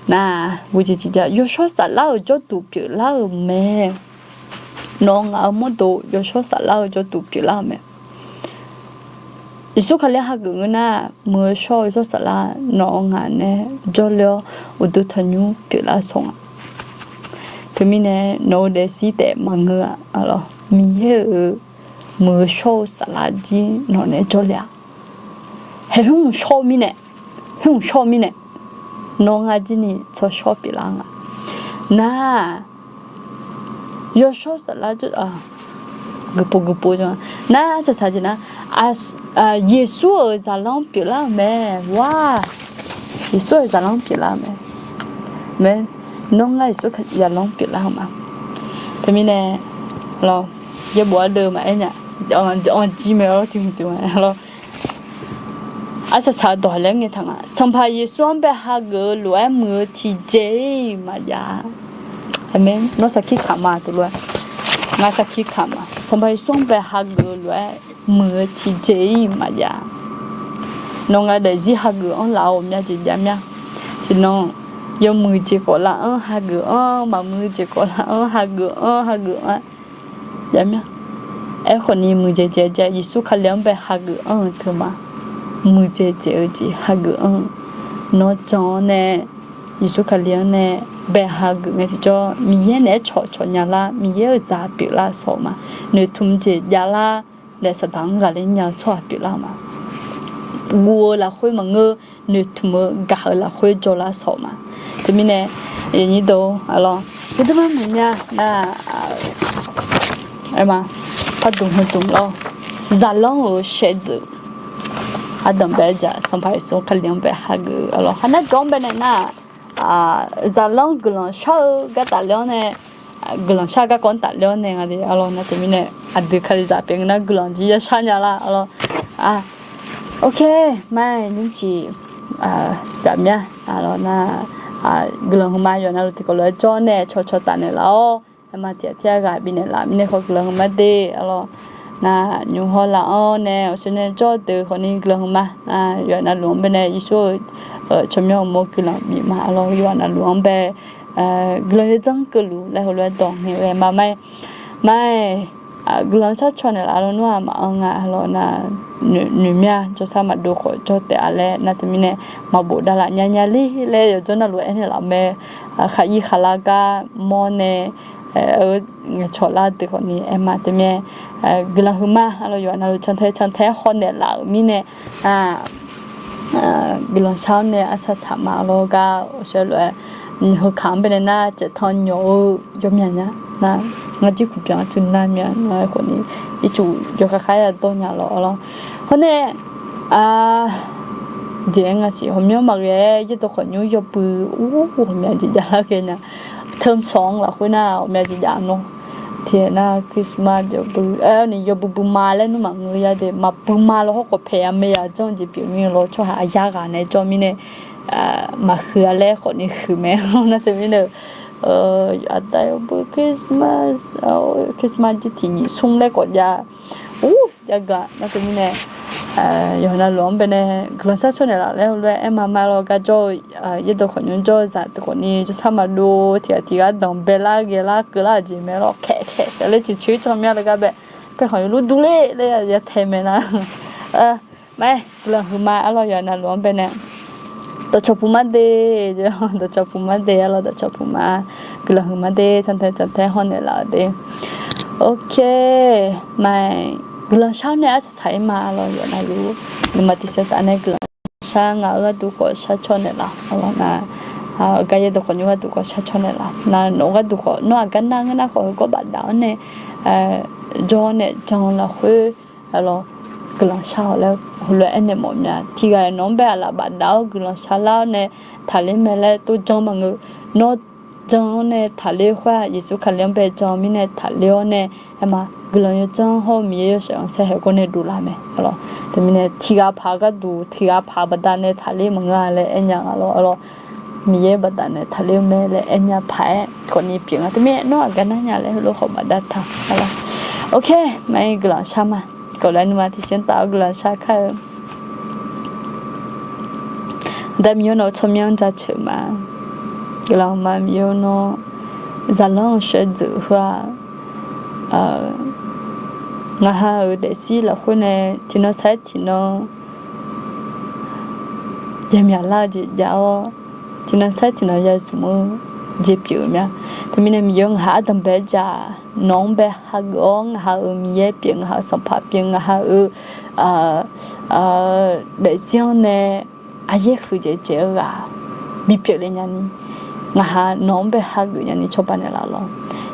Nar, yawshawr saflar-euq jawrduq pyeuflar-euq mae. Nawq-eu ngaq-eu mawrdo yawshawr saflar-eu jawrduq pyeuflar-euq mae. Yeqsur Kali hageuf ngeur nar, muiq-eu shawr-eu yawshawr saflar nawq-eu ngaq nae jawrle-awr uqduq tanqnymr pyeuflar sawq nga. Teumirnae nawq-eu daefzir taef maqngeur-a. Miqyaer-euq muiq-eu shawr-eu saflar jir nawq nae jawrle-a. Haeq khoer hmq shawr-eu mirnae, khoer hmq shawr-eu mirnae, nawr ngar jir ni tsawrshawr pyeuflar nga. Nar, yawshawr saflar, guiqpov guiqpov nar, saqsaq jeq nar, Yeqsur-euq zaqlanr pyeuflar-euq mae. Wa, Yeqsur-euq zaqlanr pyeuflar-euq mae. Mae, nawr ngar Yeqsur zaqlanr pyeuflar-euq ma. Teumirnae, yaerbof ardeuv maqaer nya, anr jir mae-awr tiq hmq tiq ma lawr. Arsaq saq dawq laer ngae taq nga. Sanqpaq Yeqsur-anr bae hageuf-eu lof-aer muiq-eu tiqjeq-iq maqjav. Aqmeq. Nawr sarkir kaq ma teulof-aer, ngar sarkir kaq ma. Sanqpaq Yeqsur-anr bae hageuf-eu lof-aer muiq-eu tiqjeq-iq maqjav. Nawr ngar daefzir hageuf anr laf-awr ghawqmya jeq jav mya. Tiqnan yawmuiq jeq khawf laf-anr hageuf anr, maqmuiq jeq khawf laf-anr hageuf anr, hageuf anr jav mya. Aerkhawf ni muiqdzaeq dzaeq jav, Yeqsur Kali-anr bae hageuf anr-eu teu ma. Muiqdzaeq dzaeq-eu jeq hageuf anr-eu. Nawr jan-awr nae Yeqsur Kali-anr nae bae hageuf ngae tiqjawr, Miqyaer naeq-aer cawqcawq nyalar, Miqyaer-euq zaq pyeuflar sawq ma. Noeqtmq jeq javlar nae Saqdaq-anr ghaqler nya-eu tsawrhaq pyeuflar-eu ma. Guv-eu lafkhoer maqngeur, noeqtmq-eu gaq-eu lafkhoer jawrlar sawq ma. Teumirnae, aqyuif aqnyir deuq-or, arlawr, yawdawr mar muiqmya nar, aer ma, pardmq heudmq lawr, zaqlanr-euq shaevdzeuf ardanq bae-aer jaq, Sanqpaq Yeqsur Kali-anr bae hageuf-eu arlawr, khaqnav jawq-anr bae nae nar, zaqlanr guiqlanq shar-eu gar tafler-awr nae, guiqlanq shar-eu garkawv-anr tafler-awr nae nga de arlawr. Nar teumirnae aqdui Kalizaq pyeuf ngeur nar guiqlanq jir yashar nya lar arlawr. Okmar nymrciq gaq mya arlawr nar, guiqlanq heuma yawqha navluf tiqkawv lof-aer jawr nae cawqcawq tafnaeq laf-awr, aerma tiqghaq tir-aer ghaq bifnaeq laf mirnae khawf guiqlanq heuma de arlawr. Nar nymr hawr laf-anr nae awqshoe nae jawr deuq khawfni guiqlanq heuma. Nar yawqha navluf-anr bae nae Yeqsur-euq tsawrmyanr uqmov guiqlanq bif ma arlawr. Yawqha navluf-anr bae guiqlanq yawdzanr keuvluf laer heulof-aer dawq ngaeqghae ma ma-aer. Ma-aer, guiqlanq sharcaw naeqlaf arlawr nmr-aq maqanr nga arlawr nar, noeqmya jawrsar maqdov khawf jawr taef-a laer nar teumirnae maqbof davlaf nyanya ler laer yawqjawr navluf aernaeq laf mae. Khaqir khaqlar gar mawr nae Aer, ngaeqcawq lar deuq khawfni aer ma teumirnae, guiqlanq huiqma arlawr, yawqha navluf cantae cantae-aer hawnaeq laf-euq mirnae, guiqlanqshar-awr nae arsaq saq ma arlawr gar, awqshaer lof-aer, heuka-anr baenae nar caevtan nyawq-eu yawmyaq nya nar, ngar jirkuq byan tsuif nar mya nar khawfni, ircuf yawkhav khaer yadawr nya lawr arlawr. Hawr nae, jeq-aer nga siq, ghawqmyanr maqghae-aer yaerdawq khawqnymr yawbui ur ghawqmya jeq javlar ghae nya. Term song lafkhoer nar ghawqmya jeq jav nawr, tiqghaq nar Christmas yawbui, aer-awr ni yawbui buima laer nmr maqngeur ya de, maqbuima lawr hawrkhawf paeq-a mae ya janr jeq pyeuf mir lawr, tsawrhaq aqyar ghaq nae jawr mirnae, maqhuiq-a laer khawfni huiq mae. Nar teumirnae, aqda yawbui Christmas, Christmas jir tiq nyiq smr laer khawf jav, ur jav gaq. Nar teumirnae, yawqha navluf-anr baenae guiqlanq shar caw naeqlaf laer heulof-aer aer ma ma lawr, gar jawr-eu yaerdawq khawqnymr jawr-eu zaq deuq khawfni jawrsar maqdov, tiqghaq tiqghaq danqbae lar ghae lar keuv lar-eu jeq mae lawr, kaeq kaeq kaeq laer coeq coeq-ir can mya laer gar bae, paerkhanq yawluf durler laer ya tae mae nar. Maqaer, guiqlanq huiqma arlawr, yawqha navluf-anr baenae dawqcawq puq mar de, dawqcawq puq mar de arlawr, dawqcawq puq mar, guiqlanq huiqma de, cantae cantae hawnaeq laf-euq de. Ok, maqaer, guiqlanq shar-awr nae arsaq saq-ir ma arlawr, yawqha navluf, nuima tiqsiq taf nae guiqlanq shar, ngaq-euq gharduq khawf shar caw naeqlaf arlawr nar, gar yaerdawq khawqnymr gharduq khawf shar caw naeqlaf nar, nawq-eu gharduq khawf nawr aqgar nar ngeur nar khawf heugawr bafdaf-awr nae jawr-awr nae jan lafkhoer arlawr, guiqlanq shar-awq laer heulof-aer aernaeq mawf mya. Tiqghaq-iq nawq-anr bae aqlaf bafdaf-awr guiqlanq shar lar-awr nae taqler mae laer tov jan maqngeur. Nawr jan-awr nae taqler khoer-aq, Yeqsur Kali-anr bae jan mirnae taqler-awr nae, aer ma, guiqlanq yawdzanr hawr-eu Miqyaer yawshaef khanqsaer haeqgawr nae dovlar mae arlawr. Teumirnae tiqghaq paq-eu gharduq tiqghaq paq-eu baqdanae taqler maqngeur-a laer aernya nga lawr arlawr. Miqyaer baqdanae taqler-eu mae laer aernya paq-aer khawfni pyeuf nga. Teumirnae nawr aqgar nar nya laer heulof khawf bafdaf taq arlawr. Ok, maqaer, guiqlanq shar ma. Kawvlaer nuima tiqsiq taf-awr guiqlanq shar kar-eu Aqda Miqyaer nawq-eu tsawrmyanr jaceuq ma. Guiqlanq ma Miqyaer nawr zaqlanr-eu shaevdzeuf heu-aq, ngaq ha-euq daefzir lafkhoer nae tiqnan sar-aer tiqnan yamyaq lar-eu jeq jav-awr, tiqnan sar-aer tiqnan ya zmq-eu jeq pyeuf-eu mya. Teumirnae Miqyaer ngaq ha ardanqbae-aer jaq, nawq-anr bae hageuf-awr ngaq ha-euq Miqyaer pyeuf, ngaq ha-euq Sanqpaq pyeuf, ngaq ha-euq daefzir-anr nae aqyaer huiqdzaeq dzaeq-eu ghaq bipyeuf le nyani, ngaq ha nawq-anr bae hageuf nyani cawba naeqlaf lawr.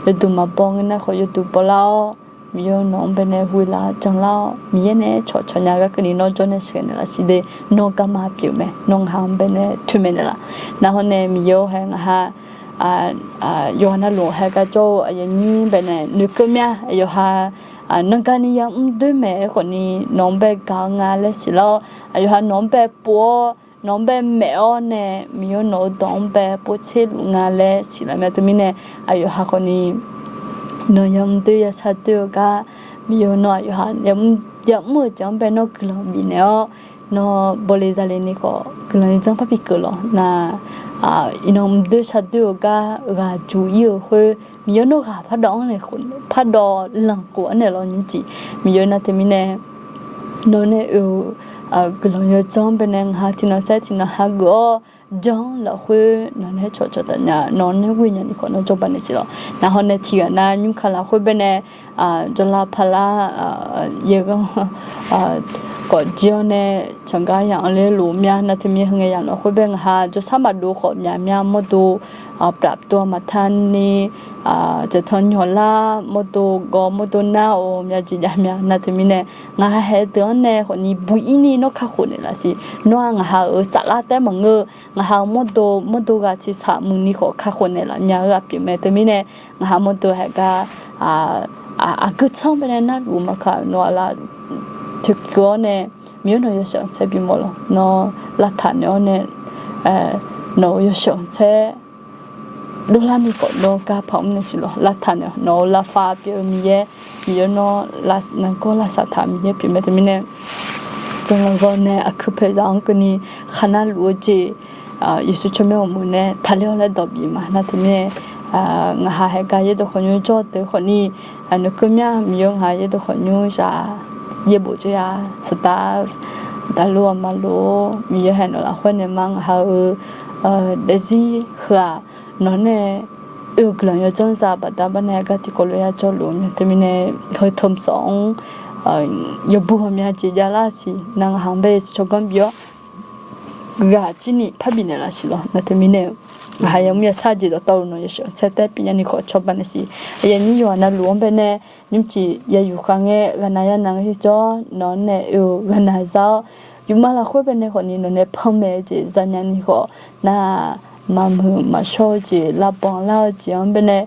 Yawduq maqbaw ngeur nar khawf yawduq bawlar-awr, Miqyaer nawq-anr bae nae ghoe lar janlar-awr, Miqyaer nae cawqcawq nya gar keuvni nawr jawr nae sheuqghae naeqlaf siq de, nawr garma pyeuf mae, nawr ngaq ha-anr bae nae toeqmaeq naeqlaf. Nar hawr nae Miqyaer-or hae ngaq ha yawqha navluf hae gar jawr-eu aqyawf nyir bae nae noeqkeuv mya. Aqyawf ha nanrgani yamr doer maeq-aer khawfni nawq-anr bae gaq-eu nga laer siqlar-awr, aqyawf ha nawq-anr bae pov-awr, nawq-anr bae maef-awr nae Miqyaer nawq-eu dawq-anr bae povtser luf nga laer siqlar mya. Teumirnae aqyawf ha khawfni nawq yamr doer yashar doer-eu gar, Miqyaer nawr aqyawf ha yamr-euq jeq-anr bae nawr guiqlanq bifnaeq-awr, nawr bawle zale ni khawf guiqlanq yawdzanr parbi keuv lawq nar, iqnan mr doer shar doer-eu gar ghaq juq ir-euq khoer, Miqyaer nawr ghaq pardawv-anr nae khof, pardawv lanq khof-anr naeq lawq nymrcif. Miqyaer nar teumirnae nawr nae oe-eu guiqlanq yawdzanr bae nae ngaq ha tiqnan sar-aer tiqnan hageuf-awr, janr lafkhoer nawq nae cawqcawq taf nya, nawq nae ghoe nyani khawf nawr jawrba naeq siq lawq. Nar hawr nae tiqghaq nar nymrka lafkhoer bae nae jawrlar parlar, yaeqghanr khawf jir-awr nae caqgar yamq-anr ler lof mya. Nar teumirnae heu ngae yamq lafkhoer bae ngaq ha jawrsar maqdov khawf myaq mya mawrdo, pyav tov-a maqtar ni, jaqtan nyawq lar mawrdo gawv mawrdo nar-awq mya jeq jav mya. Nar teumirnae ngaq ha haeq deuq-anr nae khawfni buq ir ni nawr kakhof naeqlaf siq. Nawr-aq ngaq ha-euq saflar taef-aer maqngeur, ngaq ha-euq mawrdo mawrdo ghaq ciqsaq muiqni khawf kakhof naeqlaf nya-eu ghaq pyeuf mae. Teumirnae ngaq ha mawrdo haeq gar aqgeu tsanr bae nae narluf maqkaq nawq-aq laf toeqkeuv-awr nae Miqyaer nawq-eu yawshaef khanqsaer bimawf lawq. Nawr lavtaq naeq-awr nae nawq-eu yawshaef khanqsaer dovlar ni khawf nawr gar paq mr nae siq lawq. Lavtaq naeq nawq-eu lavfav pyeuf-eu Miqyaer, Miqyaer nawr nargawr lavsav taq Miqyaer pyeuf mae. Teumirnae janr largawr nae aqkuir paeqzaq-anr keuvni kharnar luf-eu jeq Yeqsur tsawrmyanr ghawqmya nae taqler-awr laer dawq bif ma. Nar teumirnae ngaq ha haeq gar yaerdawq khawqnymr jawr deuq khawfni noeqkeuv mya. Miqyaer ngaq ha yaerdawq khawqnymr shaq yaerbof tsawrya saqdaq daqlof aqma lof-or, Miqyaer haeq nawq lafkhoer nae ma ngaq ha-eu daefzir heu-aq nawq nae oe-euq guiqlanq yawdzanr za baqda baqnae gar tiqkawv lof-aer ya jawrluf-eu mae. Teumirnae heu teumq sawf-anr yawbui ghawqmya jeq javlar siq. Nar ngaqha-anr bae yasiq tsawrganr bif-awr ghaq jir ni parbif naeqlaf siq lawr. Nar teumirnae-eu ngaqha yamr yasar jeq dawqtawvluf nawq yawshaef tsaer taer pyeufnya ni khawf cawba naeq siq. Aqyuif aqnyir yawqha navluf-anr baenae nymrcif ya yufkhav ngae ghaqnav yanav ngae jawr, nawq-anr nae oe-eu ghaqnav za-awr, yufma lafkhoer baenae khawfni nawq nae panmaeq-eu jeq zanya ni khawf, nar maqmuiq maqshawr-eu jeq, lavbanq lar-eu jeq-anr baenae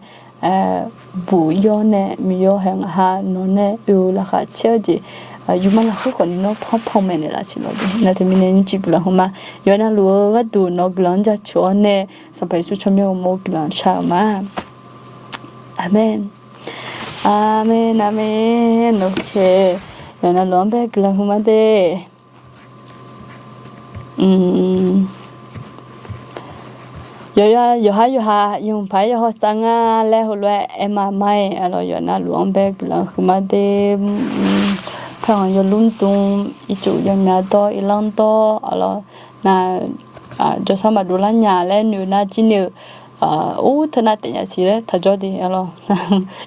buq yawr nae Miqyaer hae ngaqha nawq nae oe-eu laqkhaq caer-eu jeq, yufma lafkhoer khawfni nawr panr panmaeq naeqlaf siq lawr. Nar teumirnae nymrcif guiqlanq heu ma. Yawqha navluf-eu gharduq nawq-eu guiqlanq-anr jaceuq-awr nae Sanqpaq Yeqsur tsawrmyanr uqmov guiqlanq shar-euq ma. Aqmeq. Aqmeq, aqmeq. Yawqha navluf-anr bae guiqlanq heu ma de. Yawqha yawqha yawqha yawqha paq-aer yawqha sar ngar laer heulof-aer aer ma ma-iq, aqlawq yawqha navluf-anr bae guiqlanq heu ma de. Par-anr yawlmr dm, ircuf yawmya dawr, irlanr dawr, aqlawq nar jawrsar maqdov lar nya laer noeq nar jir ni-eu, ur teunav taef nya siq laer taqjawr de, aqlawq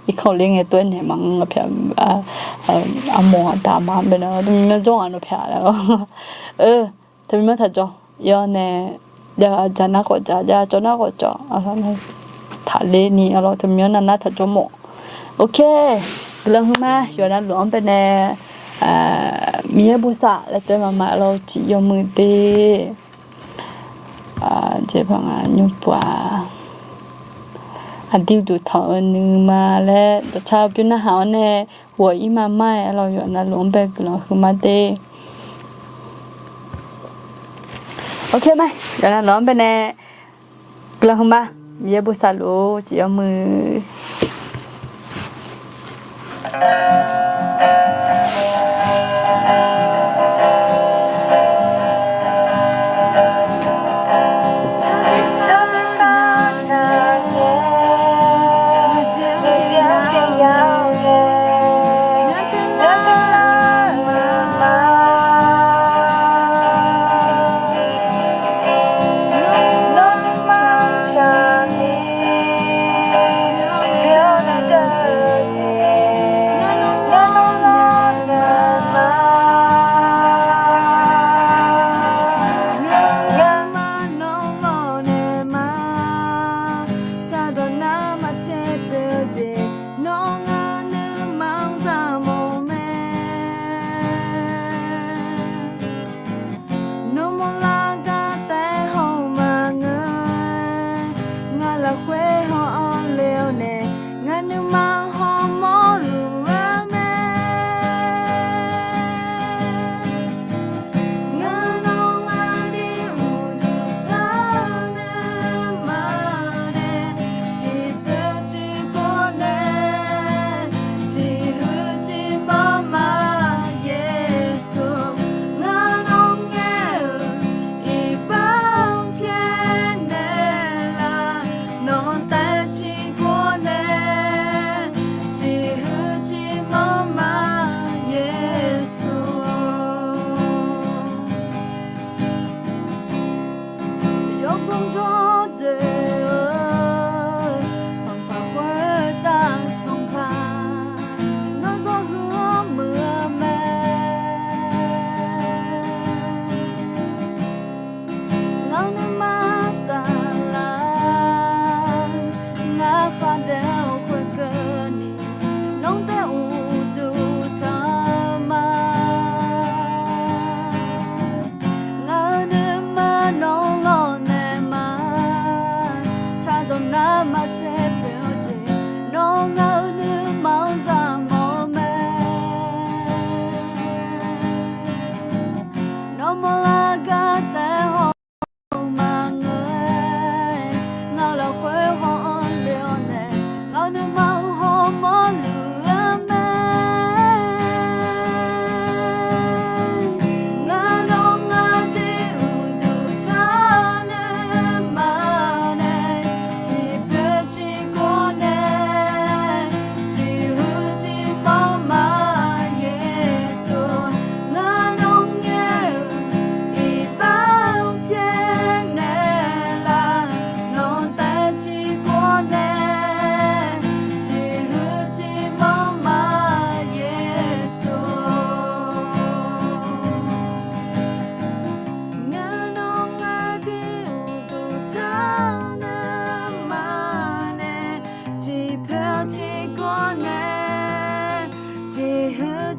irkanr le ngae tov-aer naeq maqngeur nga pyaeq, armawf aqda ma baenae teumirma jawr nga nawq pyaeq laer-awr, teumirma taqjawr. Yawr nae jav nar khawf jav, jav cawv nar khawf cawv, taqler ni, aqlawq teumirma nar nar taqjawr mawf. Ok, guiqlanq heu ma. Yawqha navluf-anr baenae Miqyaer bosav laer taef ma ma, aqlawq tiq yawmuiq de. Jeq paq nga nymr pov-aq, aqdui uqduq tanq-eu nuima laer dawqcar-eu bymr narhaq-awr nae ghawq-ir ma ma-iq, aqlawq yawqha navluf-anr bae guiqlanq heu ma de. Ok ma, yawqha navluf-anr baenae guiqlanq heu ma. Miqyaer bosav luf-eu tiq yawmuiq.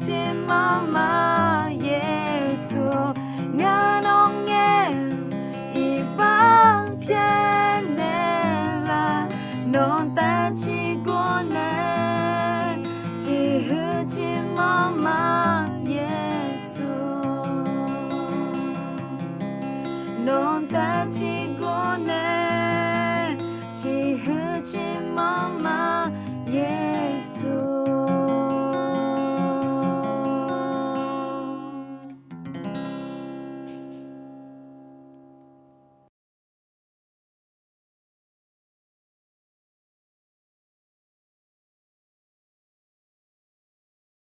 Ciqmanq ma Yeqsur, ngaq nawq ngaeq-eu iqbax pyaeqnaeq laf. Nawq taef ciqgor nae, ciqhuiq ciqmanq ma Yeqsur. Nawq taef ciqgor nae, ciqhuiq ciqmanq ma